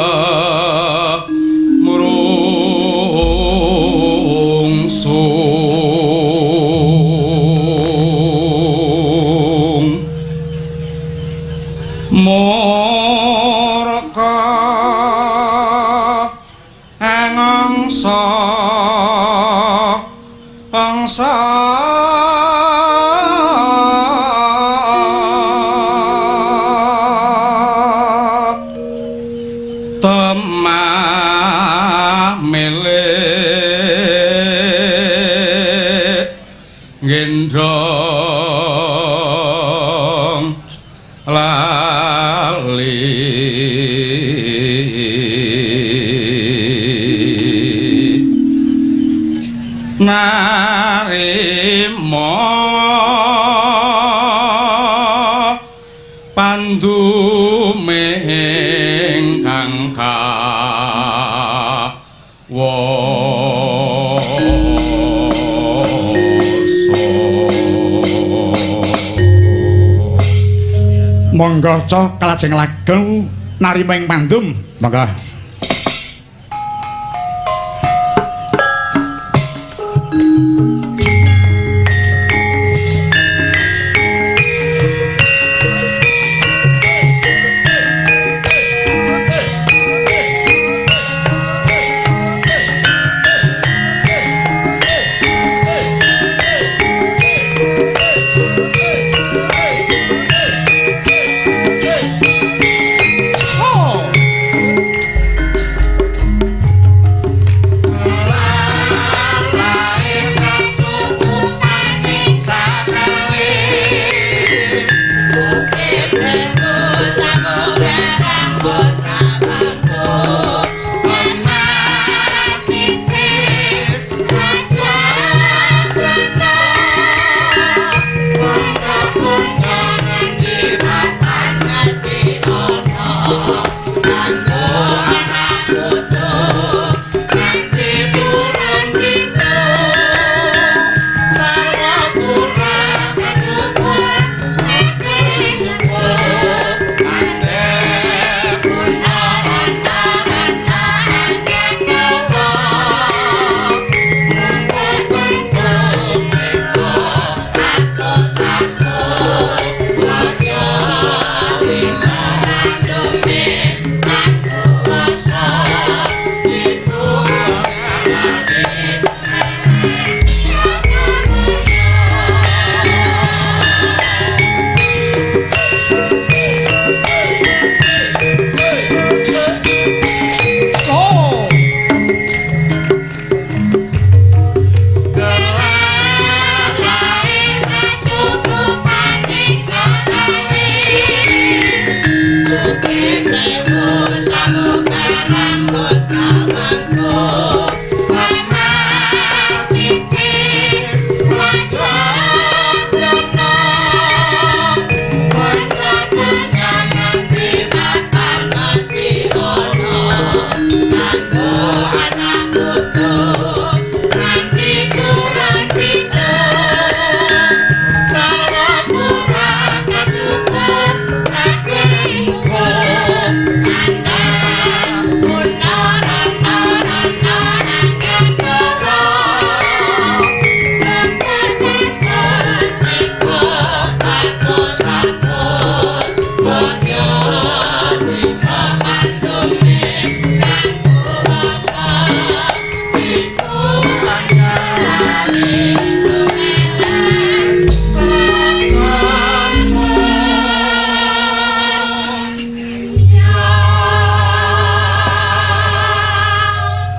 murka angongso angsa temah milik gendong lali narimo pandume ingkang kawasa. Monggo cah kalajeng lageng narima ing pandum. Monggo. Oh.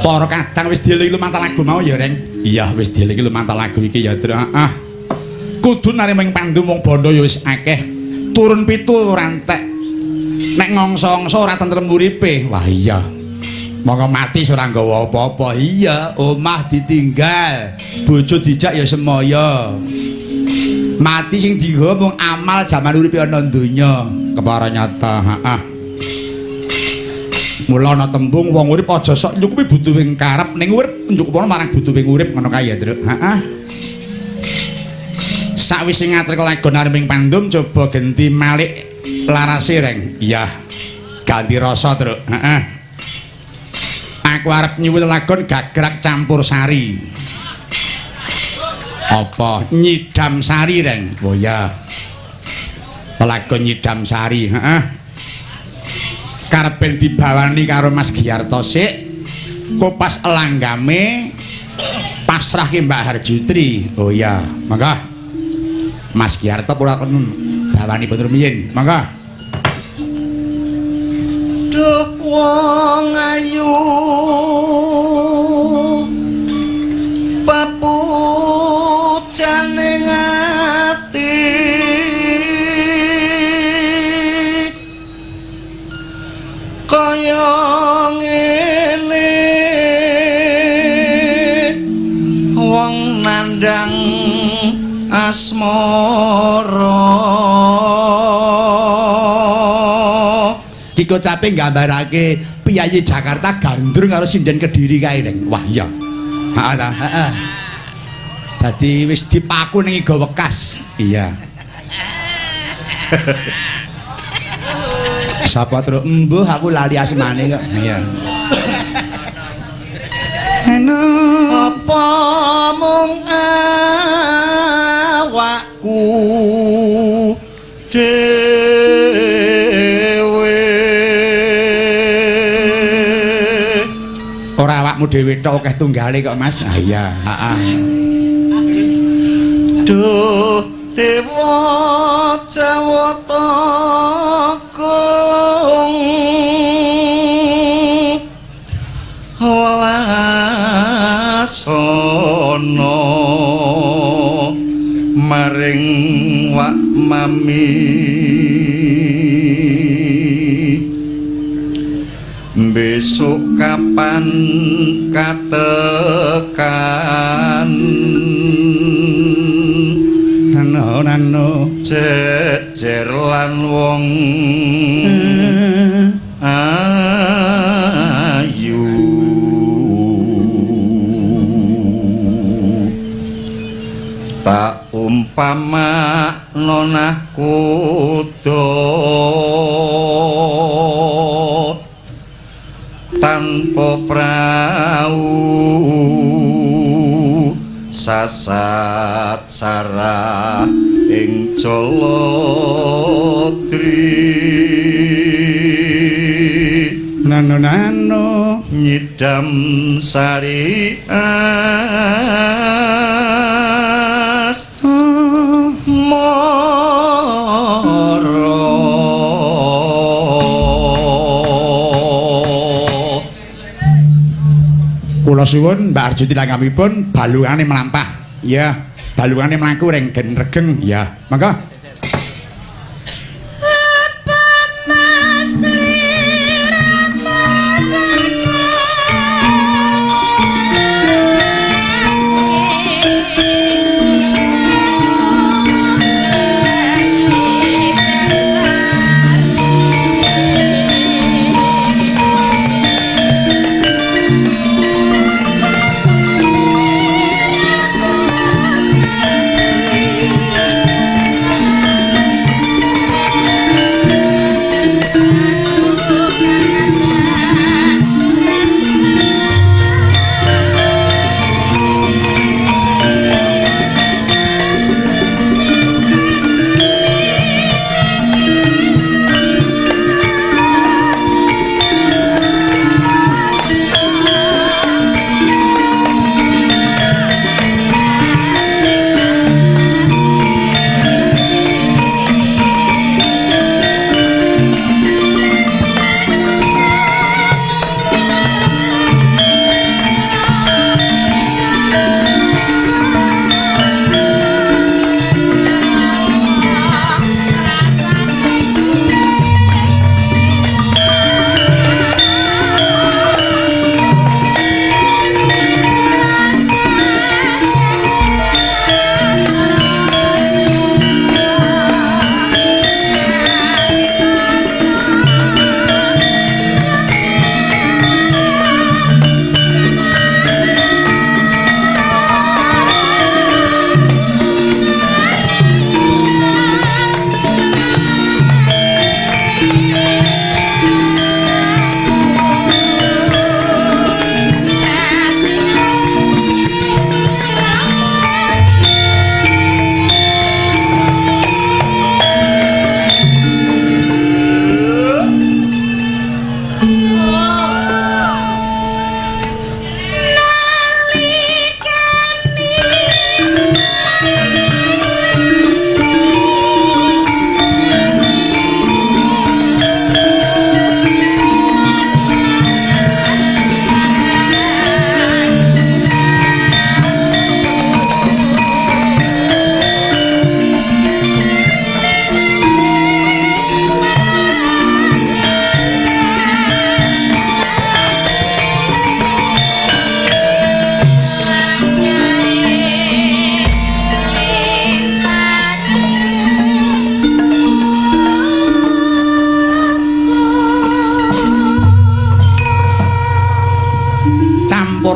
Para kadang wis dielingi lumantar lagu mau ya, Reng. Iya, wis dielingi lumantar lagu iki ya, Tru. Heeh. Kudu narima ing pandum wong bondo ya wis akeh. Turun pitu ora entek. Nek ngongso-ngongso ora tentrem uripe. Wah iya. Monggo mati ora nggawa apa-apa. Iya, omah ditinggal, bojo dijak ya semaya. Mati sing digawa mung amal jaman uripe ana donya. Kepara nyata, heeh. Mula ana tembung wong urip aja sok nyukupi butuhing karep ning urip nyukupana marang butuhing urip ngono kae ya, Truk. Heeh. Sakwise ngatrek lagon arep pandum coba genti malik larase, Reng. Iya. Ganti rasa, Truk. Heeh. Aku arep nyuwun lagon gagrak campur sari. Apa? Nyidam sari, Reng. Oh iya. Lagon nyidam sari, heeh. Karepen dibawani karo Mas Giarto sik. Kok pas langgame pasrahke Mbak Harjutri. Oh iya, monggo. Mas Giarto pura bawani pun rumiyin. Monggo. Duh wong ayu papujane ati kaya ngene wong nandang asmara. Kiko Cape nggambarake piyayi Jakarta gandrung karo sinden Kediri kae, Reng. Wah iya. Heeh ta, heeh. Dadi wis dipaku ning iga wekas. Iya. Sapa truk? Embuh aku lali asmane kok. Iya. Apa mung awakku dhewe? Ora awakmu dhewe tok akeh tunggale kok, Mas. Ah iya, heeh. Duh dewa Jawata kung welasana maring wak mami besok kapan katekan nano nano jejer lan wong ayu tak umpama nonah kuda tanpa prau sasat sarah ing Jaladri nano nano nyidam sari as mara. Kula suwun Mbak Arjuti langgamipun balungane mlampah. Ya, balungane mlaku reng gen regeng. Ya, monggo. Apa Mas liramu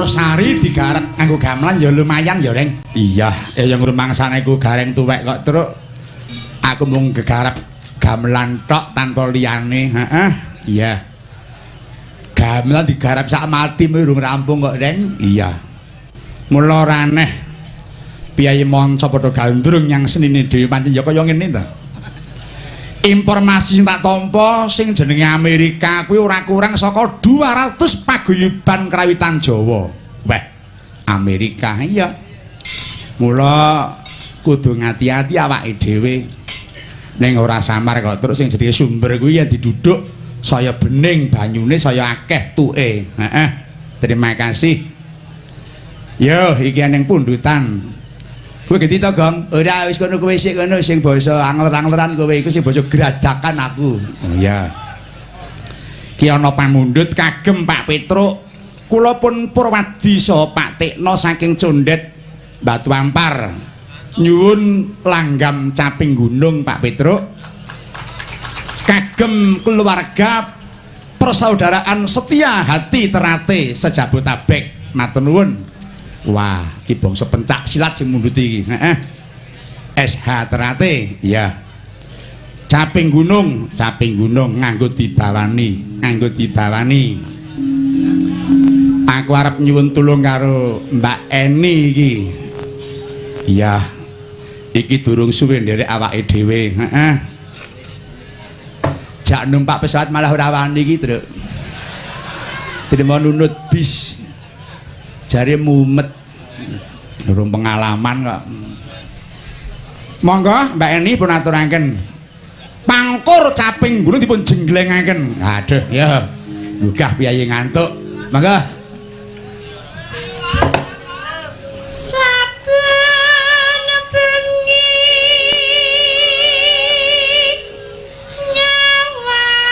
Sari digarap nganggo gamelan ya lumayan ya, Reng. Iya, ya ngrumangsane ku gareng tuwek kok, Truk. Aku mung gegarap gamelan tok tanpa liyane. Heeh. Iya. Gamelan digarap sak mati urung rampung kok, Reng. Iya. Mula ora aneh piyayi manca padha gandrung nyang senine dhewe pancen ya kaya ngene ta. Informasi sing tak tampa sing jenenge Amerika kuwi ora kurang saka 200 paguyuban krawitan Jawa. Weh, Amerika iya. Mula kudu ngati-ati awake dhewe. Ning ora samar kok terus sing jenenge sumber kuwi yen diduduk saya bening banyune saya akeh tuke. Heeh. Terima kasih. Yo, iki ning pundutan. Kowe genti to, Gong? Ora wis kono kowe sik kono sing basa angler-angleran kowe iku sing basa gradakan aku. Oh iya. Ki ana pamundhut kagem Pak Petruk. Kula pun Purwadi saha Pak Tikno saking Condet Batu Ampar. Nyuwun langgam caping gunung Pak Petruk. Kagem keluarga persaudaraan setia hati terate sejabotabek. Matur nuwun. Wah, iki bangsa pencak silat sing mundhuti iki. Heeh. SH Terate, iya. Caping gunung nganggo dibawani, nganggo dibawani. Aku arep nyuwun tulung karo Mbak Eni iki. Iya. Iki durung suwe nderek awake dhewe. Heeh. Jak numpak pesawat malah ora wani iki, Truk. Trimo nunut bis. Jare mumet. Durung pengalaman kok. Monggo Mbak Eni pun aturaken. Pangkur caping gunung dipun jenglengaken. Aduh, ya. Gugah piyayi ngantuk. Monggo. Saben bengi nyawang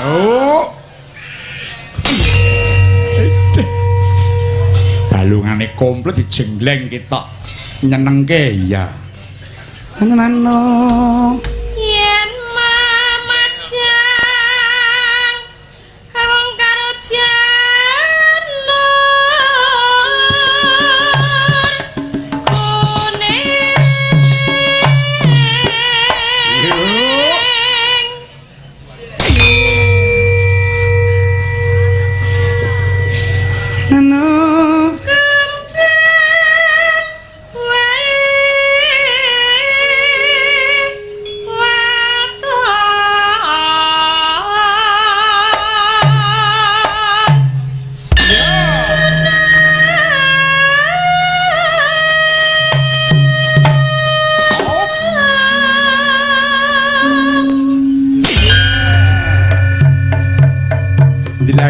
Oh. Balungane komplit dijengleng ketok nyenengke iya. Nano yen mamajang wong karo janur kuning. Nano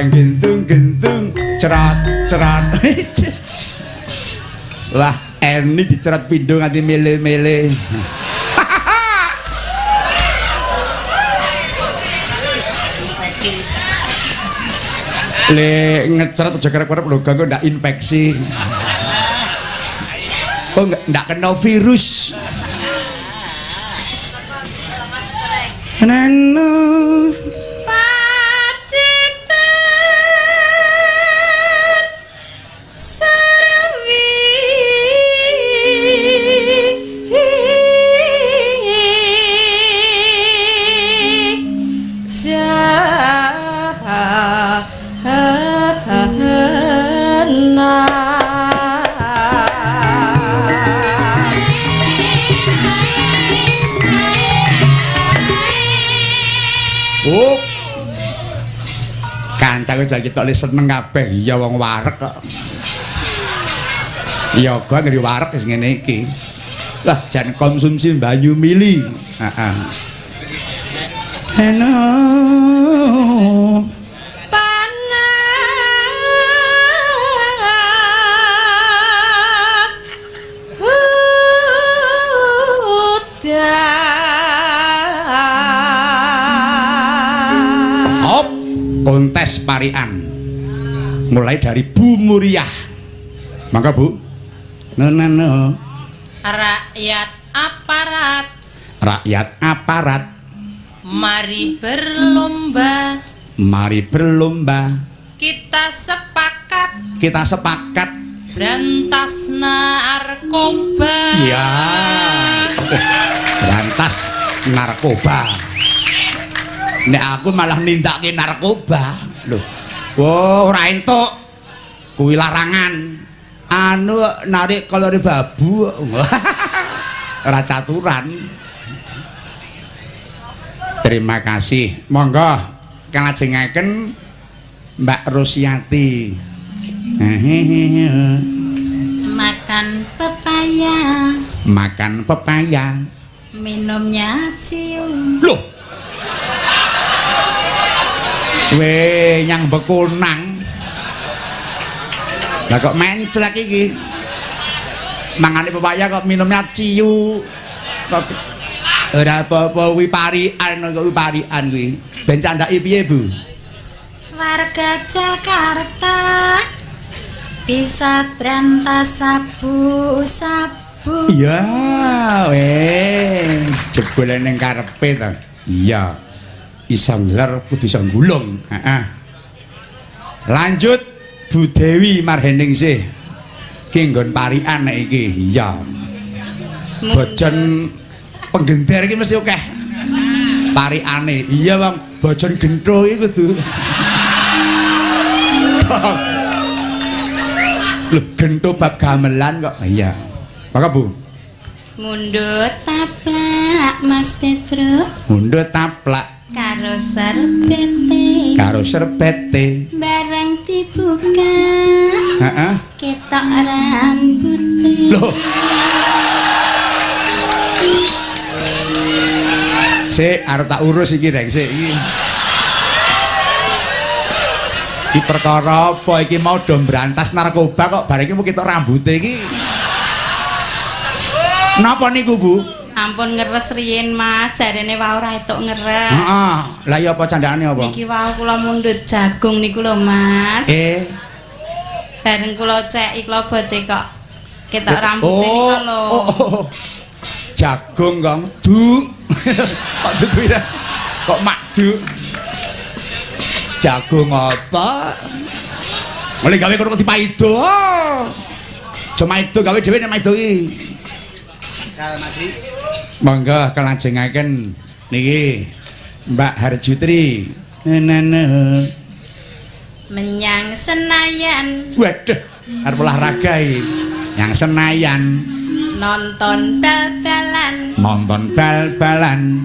gentung-gentung cerat-cerat. Wah, Eni dicerat pindho nganti mele-mele. Le ngecerat aja kerep-kerep lho, kok ndak infeksi. Oh, ndak kena virus. Nano kancaku jan ketok le seneng kabeh. Iya wong wareg kok. Iya gua ngeri wareg wis ngene iki. Lah jan konsumsi banyu mili. Heeh. Heno. Panas hujan. Hop, kontes parian. Mulai dari Bu Muriah. Mangga, Bu. No no no. Rakyat aparat, Rakyat aparat, mari berlomba, mari berlomba. Kita sepakat, Kita sepakat berantas narkoba. Iya. Berantas narkoba. Nek aku malah nindakake narkoba. Lho. Wah, ora entuk. Kuwi larangan. Anu narik kolore babu. Ora caturan. Terima kasih. Monggo kalajengaken Mbak Rosiati. Makan pepaya, Makan pepaya. Minumnya cium. Loh. Weh, nyang bekonang. Lah kok menclek iki? Mangane pepaya kok minumnya ciu. Kok ora apa-apa kuwi parian kok kuwi parian kuwi. Ben candhake piye, Bu? Warga Jakarta bisa berantas sabu-sabu. Iya, weh, jebule ning karepe to. Iya. Iso ngler kudu iso nggulung. Heeh. Lanjut Bu Dewi Marheningsih. Ki nggon parian nek iki. Iya. Bojon penggender iki mesti akeh pariane. Iya, Bang. Bojon gentho iki kudu. Lho, gentho bab gamelan kok. Iya. Maka Bu, Mundut taplak Mas Petro mundhut taplak karo serbete, karo serbete. Bareng dibuka Heeh. ketok rambute. Loh. Sik arep tak urus iki, Reng, sik iki. Iki perkara apa iki mau do mbrantas narkoba kok bareng iki mau ketok rambute iki. Napa niku, Bu? Ampun ngeres riyin Mas, jarene wau ora etuk ngeres. Heeh. Lah iya apa candhakane apa? Niki wau kula mundhut jagung niku lho Mas. Bareng kula ceki klobote kok ketok rambute niku lho. Oh. Jagung kong du. Kok dudu ya? Kok makdu? Jagung apa? Mulai gawe kono dipaido. Aja maido gawe dhewe nek maido iki. Monggo kalajengaken niki Mbak Harjutri. Nene. Menyang Senayan. Waduh, arep olahraga iki. Yang Senayan nonton bal-balan. Nonton bal-balan.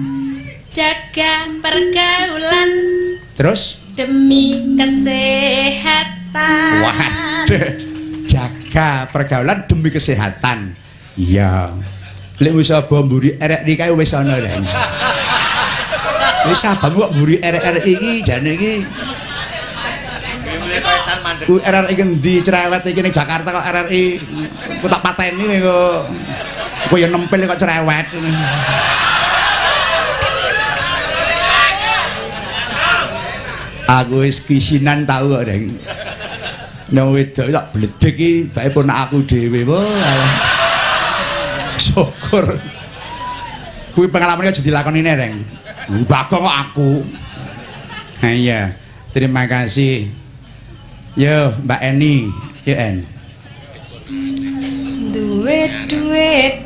Jaga pergaulan. Terus demi kesehatan. Waduh, jaga pergaulan demi kesehatan. Iya. Lek wis aba mburi RRI kae wis ana lho. Wis abamu kok mburi RRI iki jane iki. Ku RRI ngendi cerewet iki ning Jakarta kok RRI. Ku tak pateni ning kok. Ku ya nempel kok cerewet. Aku wis kisinan tau kok, Deng. Nek wedok tak bledek iki bae ponak aku dhewe. Wah. Syukur. Kuwi pengalaman aja dilakoni Reng. Bagong kok aku. Ha iya, terima kasih. Yo, Mbak Eni, yo En. Duit duit.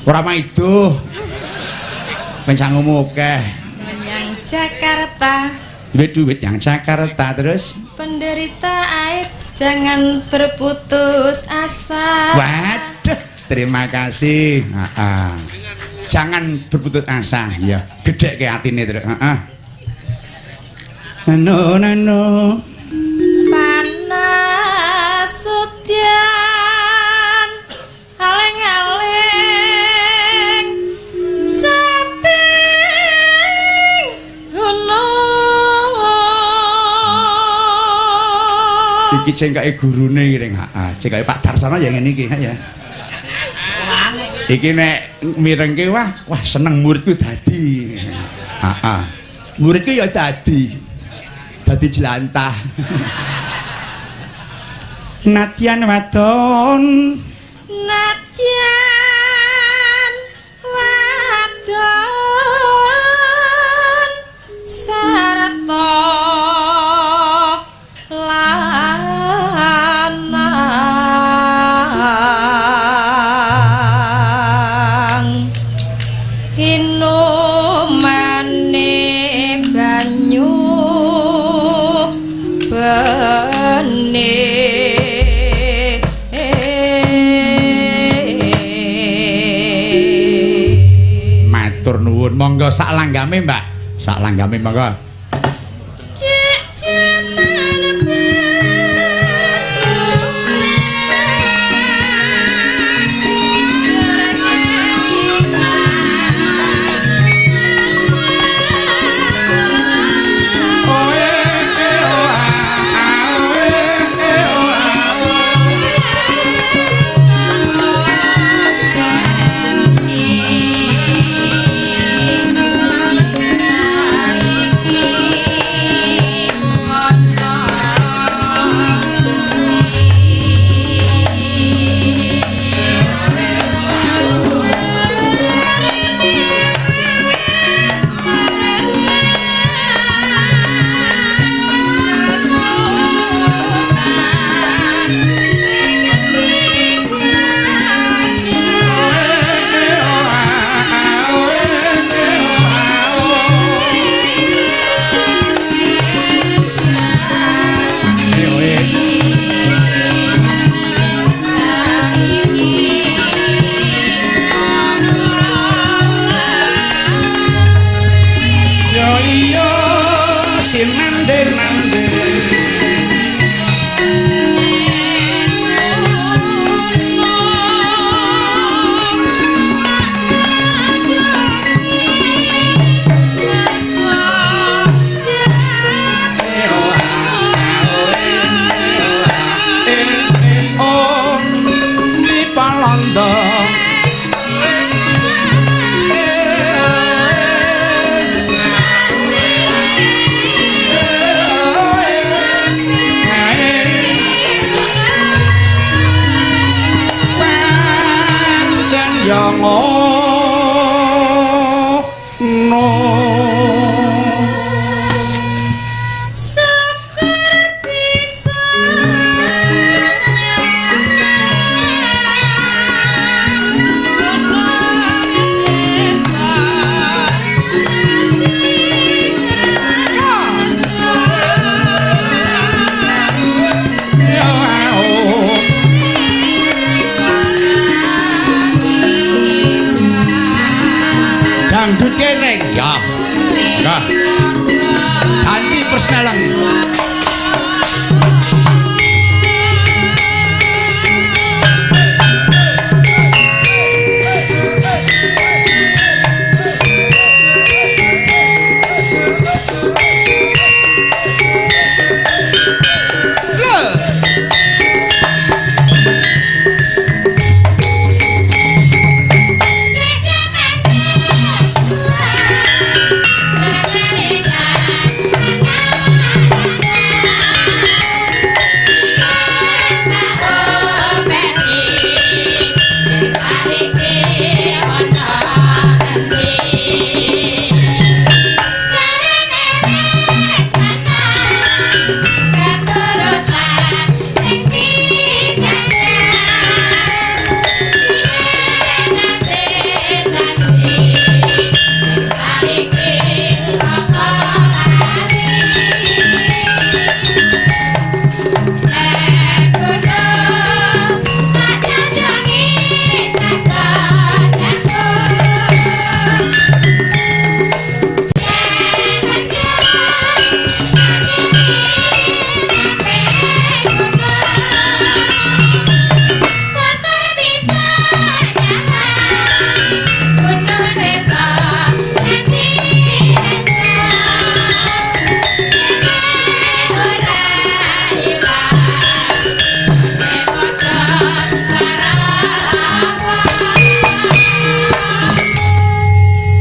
Ora maido. Ben sangumu akeh. Menyang Jakarta. Duit duit yang Jakarta terus. Penderita AIDS jangan berputus asa. Waduh, terima kasih. Heeh. Jangan berputus asa, ya. Gedhek ke atine terus. Heeh. Nano nano. Panas udan aleng-aleng caping gunung. Iki cengkake gurune iki ning heeh, cengkake Pak Darsono ya ngene iki ya. Iki nek mirengke wah, wah seneng muridku dadi. Heeh. Muridku ya dadi. Dadi jelantah. Nadyan wadon, nadyan wadon sarta lanang inumane banyu bening. Matur nuwun, monggo sak langgame Mbak, sak langgame monggo. Dangdut keleng ya. Nah. Ganti persneleng.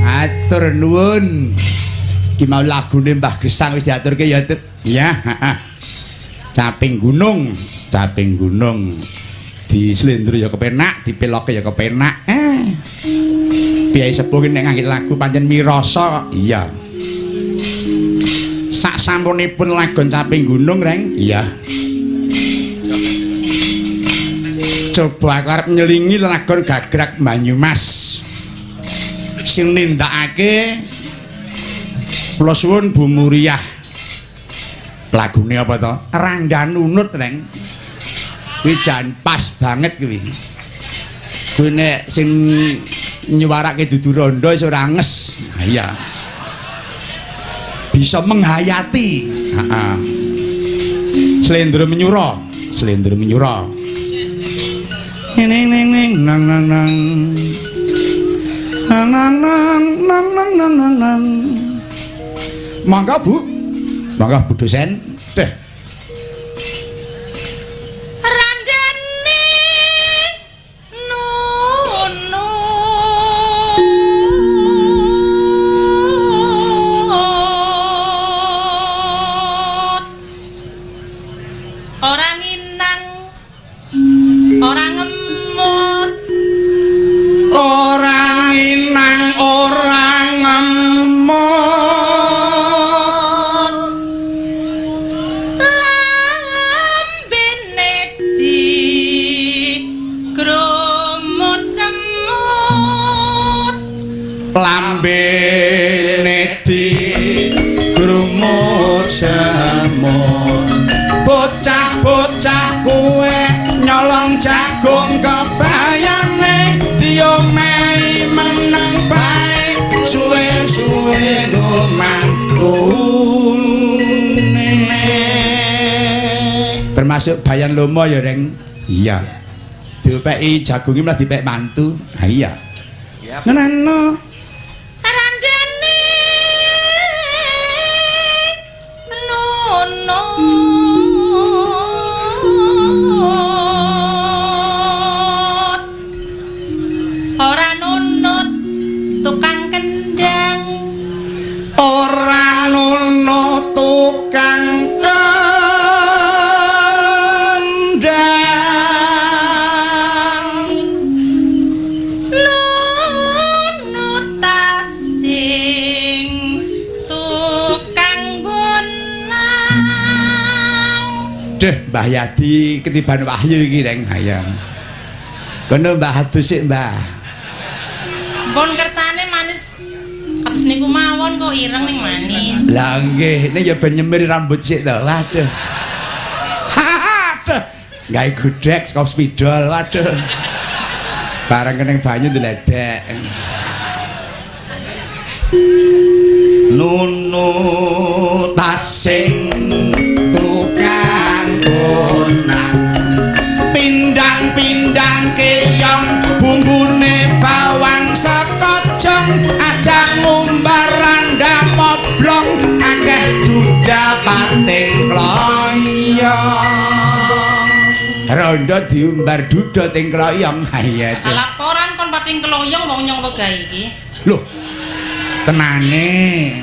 Matur nuwun. Ki mau lagune Mbah Gesang wis diaturke ya, Tip. Ya, heeh. Caping Gunung. Caping gunung dislendro ya kepenak, dipeloke ya kepenak. Piyai sepuh nek ngangge lagu pancen mirasa. Iya. Sak sampunipun lagon Caping Gunung, Reng. Iya. Coba aku arep nyelingi lagon Gagrak Banyumas. Sing nindakake kula suwun Bu Muriah. Lagune apa to? Rangga Nunut, Reng. Kuwi jan pas banget kuwi. Kuwi nek sing nyuwarake dudu rondo iso ora nges. Ha iya. Bisa menghayati. Heeh. Slendro menyura, slendro menyura. Ning ning ning nang nang nang. Nang nang nang nang nang nang nang. Monggo Bu. Monggo Bu dosen. Deh. Randane nunut ora nginang ora ngemut, ora nginang ora ngemut, lambene di grumut semut, lambene di grumut semut. Bocah-bocah kuwe nyolong jagung kebayane diomehi meneng bae suwe-suwe mantune. Termasuk bayan lomo ya, Reng. Iya. Diopeki jagunge malah dipek mantu. Ha iya. Ngono. Randane nunut ora nunut tukang kendang, ora nunut tukang kendang, nunut tasing tukang bonang. Deh, Mbah Yadi ketiban wahyu iki, Reng. Hayang. Kono Mbah adus sik, Mbah. Pun kersane manis kados niku mawon kok ireng ning manis. Lah nggih, ning ya ben nyemir rambut sik to. Waduh. Aduh. Gawe gudhek saka spidol, waduh. Bareng keneng banyu ndledek. Nunut tasing tukang bonang, pindang-pindang keyong bumbune bawang sekocong, aja ngumbar randa moblong akeh duda pating kloyong. Rondo diumbar duda ting kloyong. Iya. Laporan kon pating kloyong wong nyong wegah iki. Loh, tenane.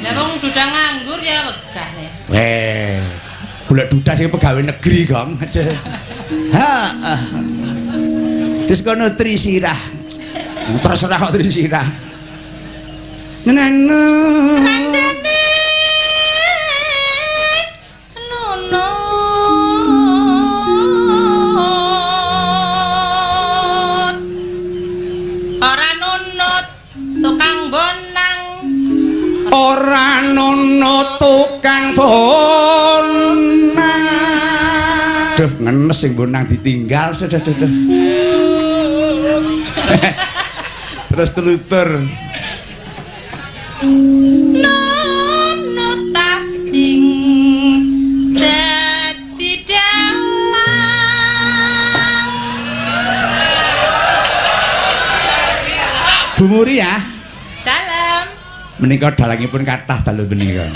Lah wong duda nganggur ya wegah ne. Weh, golek duda sing pegawai negeri, Gong. Ha. Terus kono trisirah. Terserah kok trisirah. Nenono. Randane nunut ora nunut tukang bonang, ora nunut tukang bonang. Duh, ngenes sing bonang ditinggal. Duh, duh, duh. Terus telutur. Nunut tasing dadi dalang. Bu Muriah. Dalem. Menika dalangipun kathah dalu menika.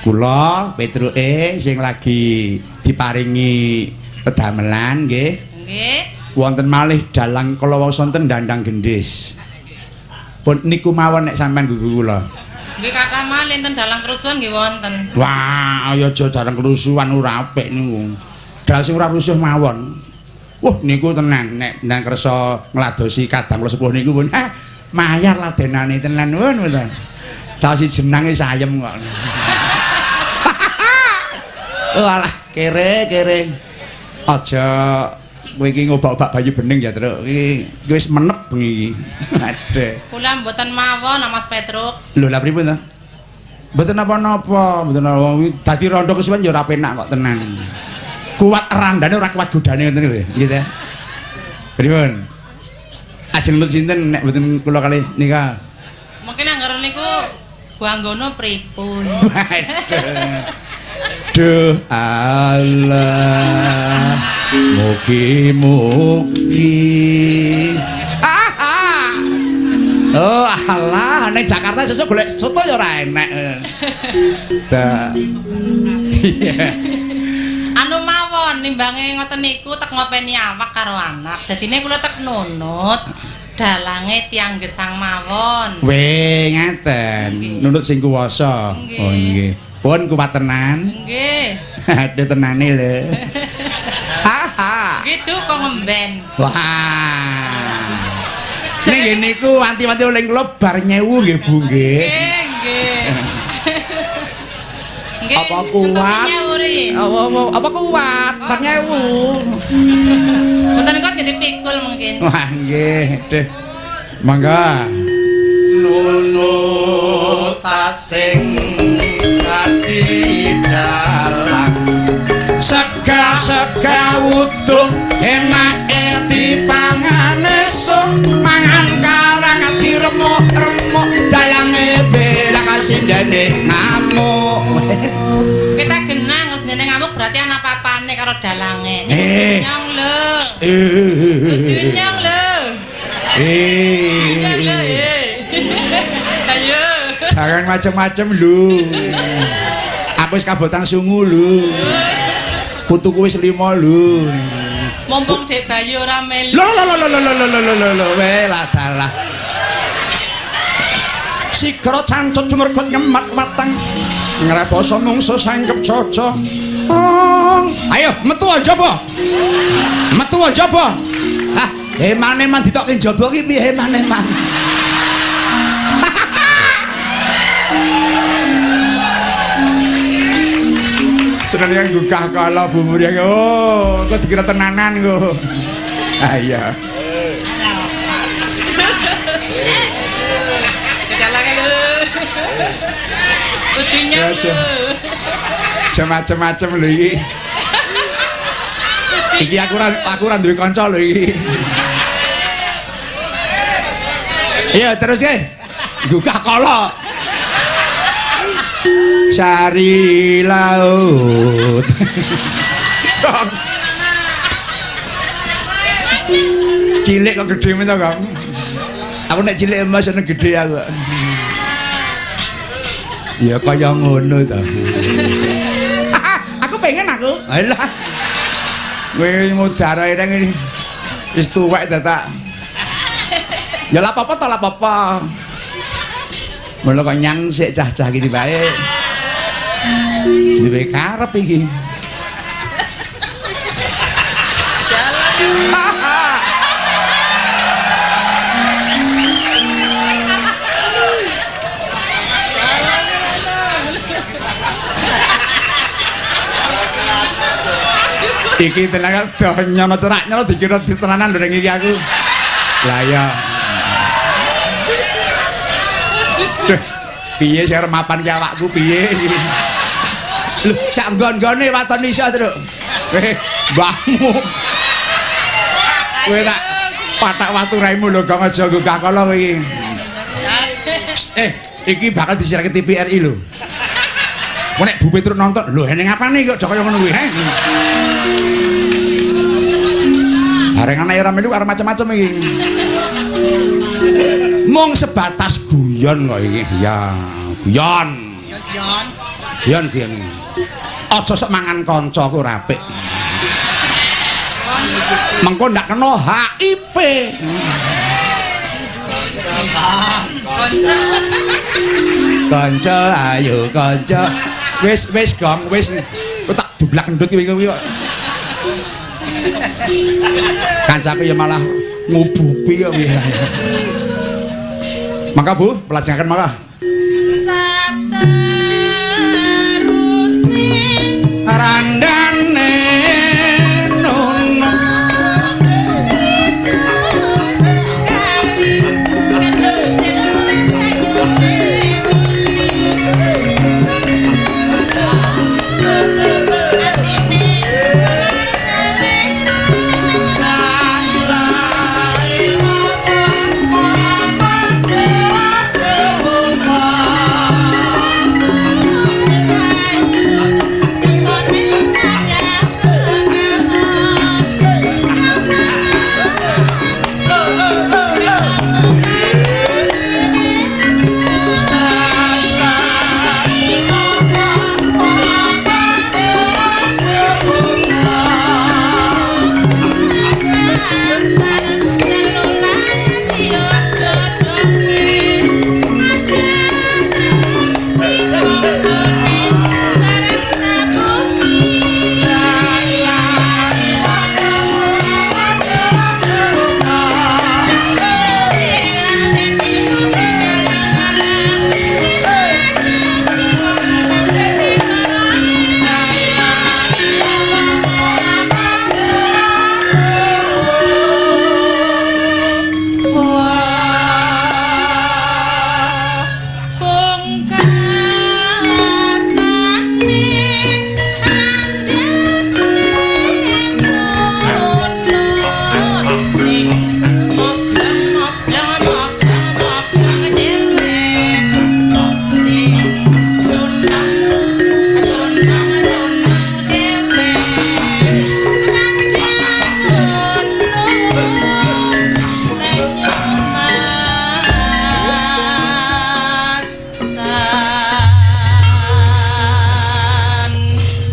Kula Petruke sing lagi diparingi pedamelan nggih. Nggih. Wonten malih dalang kala wau sonten dandang gendhis. Pun niku mawon nek sampean gugu kula. Nggih kathah malih enten dalang kerusuhan nggih wonten. Wah, ayo aja dalang kerusuhan ora apik niku. Dalang sing ora rusuh mawon. Wah niku tenan nek nang kersa ngladosi kadang kula sepuh niku pun mayar ladenane tenan pun mboten. Caos jenange sayem kok. Walah kere-kere. Aja kowe iki ngobak-obak bayi bening ya, Truk. Iki wis menep bengi iki. Aduh. Kula mboten mawon Mas Petruk. Lho lha pripun ta? Mboten napa-napa, mboten napa. Dadi rondo kesuwen ya ora penak kok tenan. Kuat randane ora kuat godane ngoten lho, nggih ta. Pripun? Ajeng nut sinten nek mboten kula kalih nika? Mungkin angger niku Buanggono pripun? Duh Allah. Mugi-mugi. Oh alah, nek Jakarta sesuk golek soto ya ora enek. Dah. Iya. Anu mawon nimbange ngoten niku tek ngopeni awak karo anak. Dadine kula tek nunut dalange tiyang gesang mawon. Weh, ngaten. Nunut sing kuwasa. Oh nggih. Pun kuat tenan. Nggih. Aduh tenane lho. Haha. Gitu kok ngemben. Wah. Ning ngene niku wanti-wanti oleh kula bar nyewu nggih Bu nggih. Nggih, nggih. Nggih. Apa kuat? Apa kuat? Bar nyewu. Mboten kok dipikul mungkin. Wah nggih, duh. Mangga. Nunut tasing dadi dalang. Sega-sega wuduh enake dipangan esuk mangan karang diremuk-remuk dalange berak sinjene ngamuk. Kita genang senjene ngamuk berarti ana papane karo dalange. Nyong lho. Nyong lho. Ayo. Jangan macem-macem lho. Aku wis kabotan sungu lho. Putuku wis 5 lho. Mumpung Dek Bayu ora melu. Lho lho lho lho lho lho lho lho weh lah dalah. Sigra cancut cumergot ngemat weteng. Ngreboso mungsu sangkep caca. Ayo metu aja apa? Metu aja apa? Ah, eman-eman ditokke njaba ki piye eman-eman. Seneng gugah kala Bu Muriang. Oh, kok dikira tenanan kok. Ah iya. Dalange lho. Udinya lho. Aja macem-macem lho iki. Iki aku ora duwe kanca lho iki. Iya, terus ke. Gugah kala. Sari laut. Cilik kok gede men to, Kang. Aku nek cilik emas seneng gede aku. Ya kaya ngono to. Aku pengen aku. Alah. Kowe ngudara ireng iki. Wis tuwek ta tak. Ya lah apa-apa to lah apa-apa. Mula kok nyang sik cah-cah iki bae. Duwe karep iki. Iki tenan doh nyono cerak nyono dikira ditenanan lho ning iki aku. Lah ya. Duh, piye sing arep mapan ki awakku piye iki? Lho, sak nggon-nggone waton iso, Truk. Mbahmu. Kowe tak patak watu raimu lho, Gong, aja gugah kala kowe iki. Iki bakal disiarke TVRI lho. Kok nek Bu Petruk nonton, lho eneng apane kok do kaya ngono kuwi, he? Bareng anake ora melu karo macem-macem iki. Mung sebatas guyon kok iki. Ya, guyon. Guyon. Guyon guyon. Aja sok mangan kanca ku ora apik. Mengko ndak kena HIV. Kanca ayo kanca. Wis wis Gong, wis. Kok tak dublak endut kuwi kok. Kancaku ya malah ngubupi ya piye. Maka Bu, pelajengaken maka. Sateruse randane nunut Yesus kali kendung jero banyune mili. Atine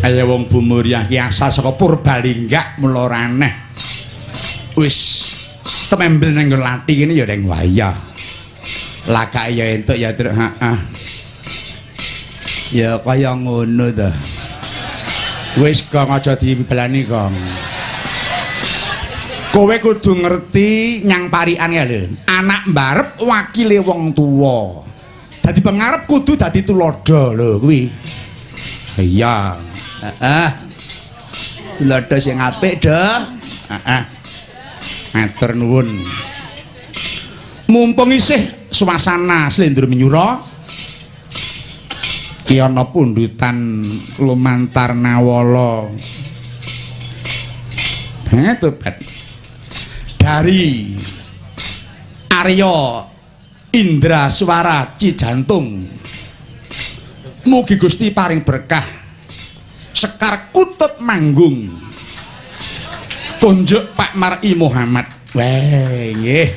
Kaya wong Bumuriah ki asal saka Purbalingga mula ora aneh. Wis temembel nang nggon lati kene ya reng wayah. Lakake ya entuk ya truk heeh. Ya kaya ngono ta. Wis gong aja dibelani gong. Kowe kudu ngerti nyang parikan ya lho. Anak mbarep wakile wong tuwa. Dadi pengarep kudu dadi tuladha lho kuwi. Iya. Heeh. Tuladha sing apik, Do. Heeh. Matur nuwun. Mumpung isih suasana slendro minyura, ki ana pundutan lumantar nawala. Tobat. Dari Arya Indra Suara Cijantung. Mugi Gusti paring berkah. Sekar kutut manggung. Konjuk Pak Mar'i Muhammad. Weh, nggih.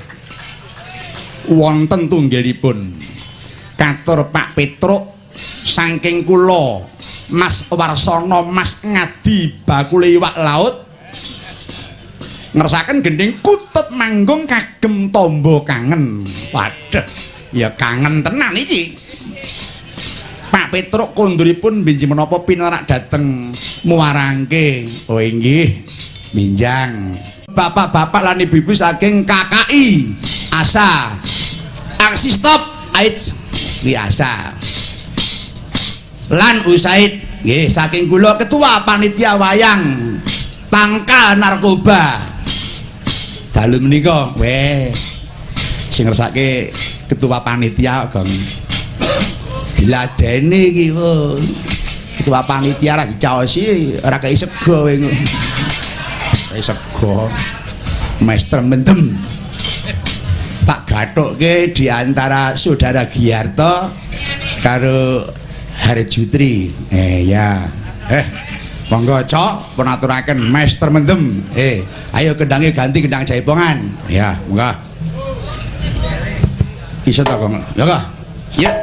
Wonten tunggilipun katur Pak Petruk saking kula Mas Warsono Mas Ngadi bakule iwak laut ngersakaken gending kutut manggung kagem tombo kangen. Waduh, ya kangen tenan iki. Pak Petruk konduripun benji menapa pinarak dateng Muarangke. Oh inggih, minjang. Bapak-bapak lan ibu-ibu saking KKI Asa Aksi Stop AIDS biasa. Lan Usaid nggih saking kula ketua panitia wayang tangkal narkoba. Dalu menika weh sing ngersake ketua panitia gong diladeni iki wo. Ketua panitia ra dicaosi ora kei sego kowe. Kei sego. Master mendem. Tak gathukke di antara saudara Giarto karo Harjutri. Ya. Monggo cok pun aturaken Master mendem. Ayo kendange ganti kendang jaipongan. Ya, monggo. Iso ta kok? Ya kok. Ya.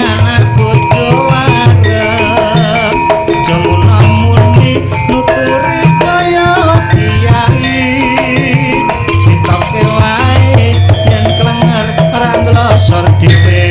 anak bojo wareg aja ngono muni nuturi kaya kiai sitoke wae yen klenger ora nglosor dhewe.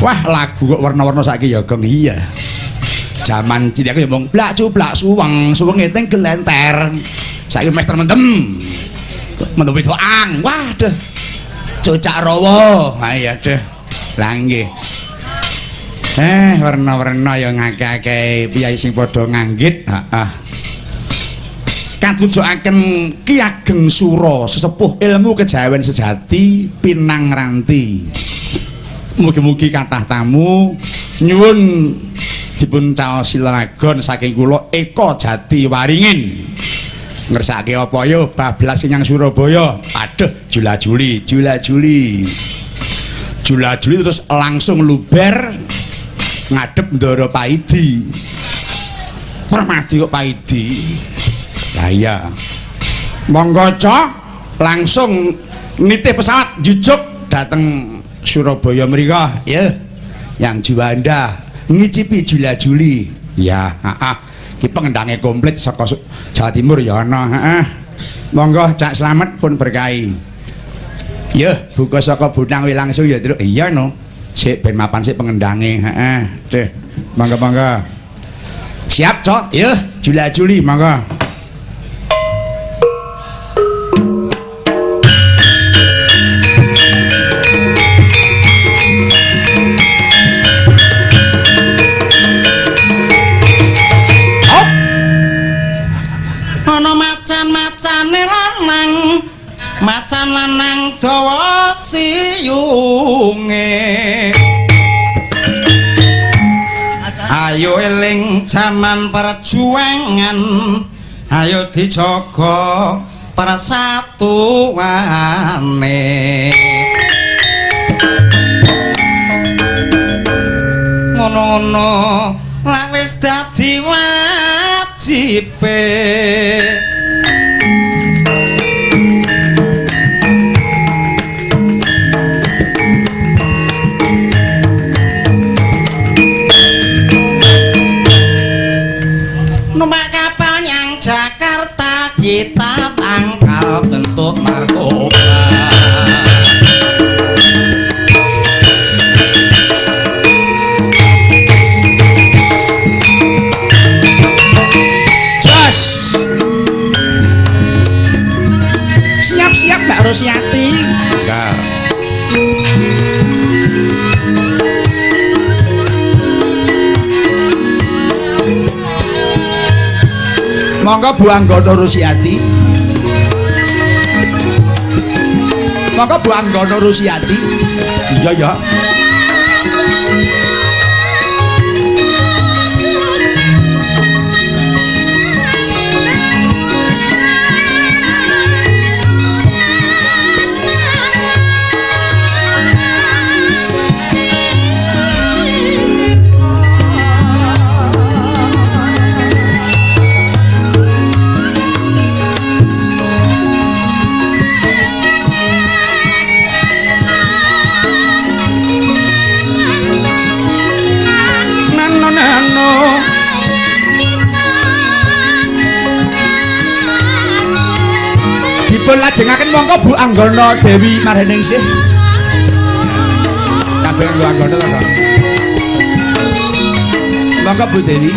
Wah, lagu kok warna-warna saiki ya, Gong. Iya. Jaman cilik aku ya mung blak cublak suweng, suwenge teng gelenter. Saiki mester mendem. Mendem wedokan. Waduh. Cocak rawa. Ha iya deh. Lah nggih. Warna-warna ya ngakeh-akeh piyayi sing padha nganggit. Heeh. Katujukaken Ki Ageng Sura, sesepuh ilmu kejawen sejati Pinang Ranti. Mugi-mugi kathah tamu nyuwun dipun caosi lelagon saking kula Eko Jati Waringin. Ngersake apa yo bablas nyang Surabaya. Aduh, jula-juli, jula-juli. Jula-juli terus langsung luber ngadep Ndara Paidi. Permadi kok Paidi. Lah iya. Monggo cok langsung nitih pesawat jujuk dateng Surabaya mriko ya. Yang Juanda ngicipi jula-juli. Ya, heeh. Ki pengendange komplit saka Jawa Timur ya ana, heeh. Monggo Cak Slamet pun berkahi. Ya, buka saka Bonang wi langsung ya, Truk. Iya no. Sik ben mapan sik pengendange, heeh. Deh, monggo-monggo. Siap, Cok? Ya, jula-juli monggo. Macan lanang dawa siyunge. Ayo eling jaman perjuangan, ayo dijaga persatuane. Ngono-ngono lak wis dadi wajibe. Numpak kapal yang Jakarta kita tangkal bentuk narkoba. Jos. Siap-siap Mbak Rosiati. Enggak. Monggo Bu Anggono Rusiati. Monggo Bu Anggono Rusiati. Iya ya. Dilajengaken mongko Bu Anggana Dewi Marheningsih. Kabeh nganggo Anggana to, Kang. Monggo Bu Dewi.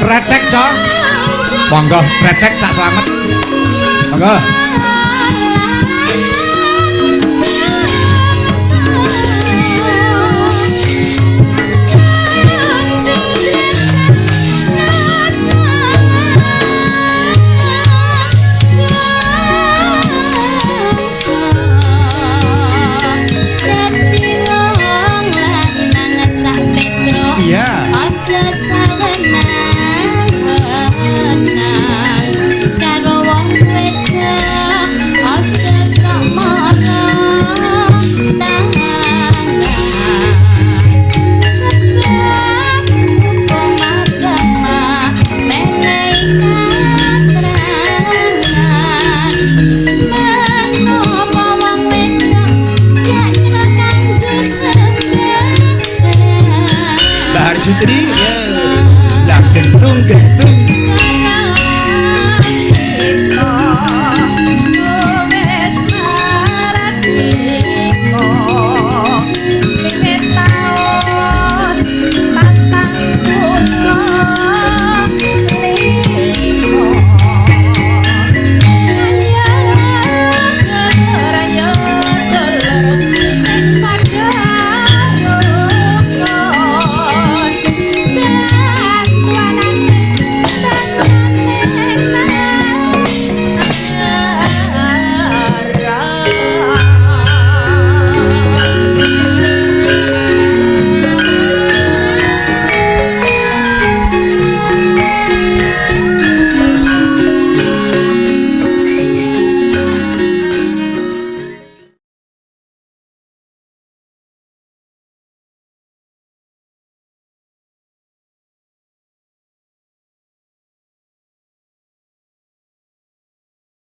Retek, Cok. Monggo, retek Cak Slamet. Monggo.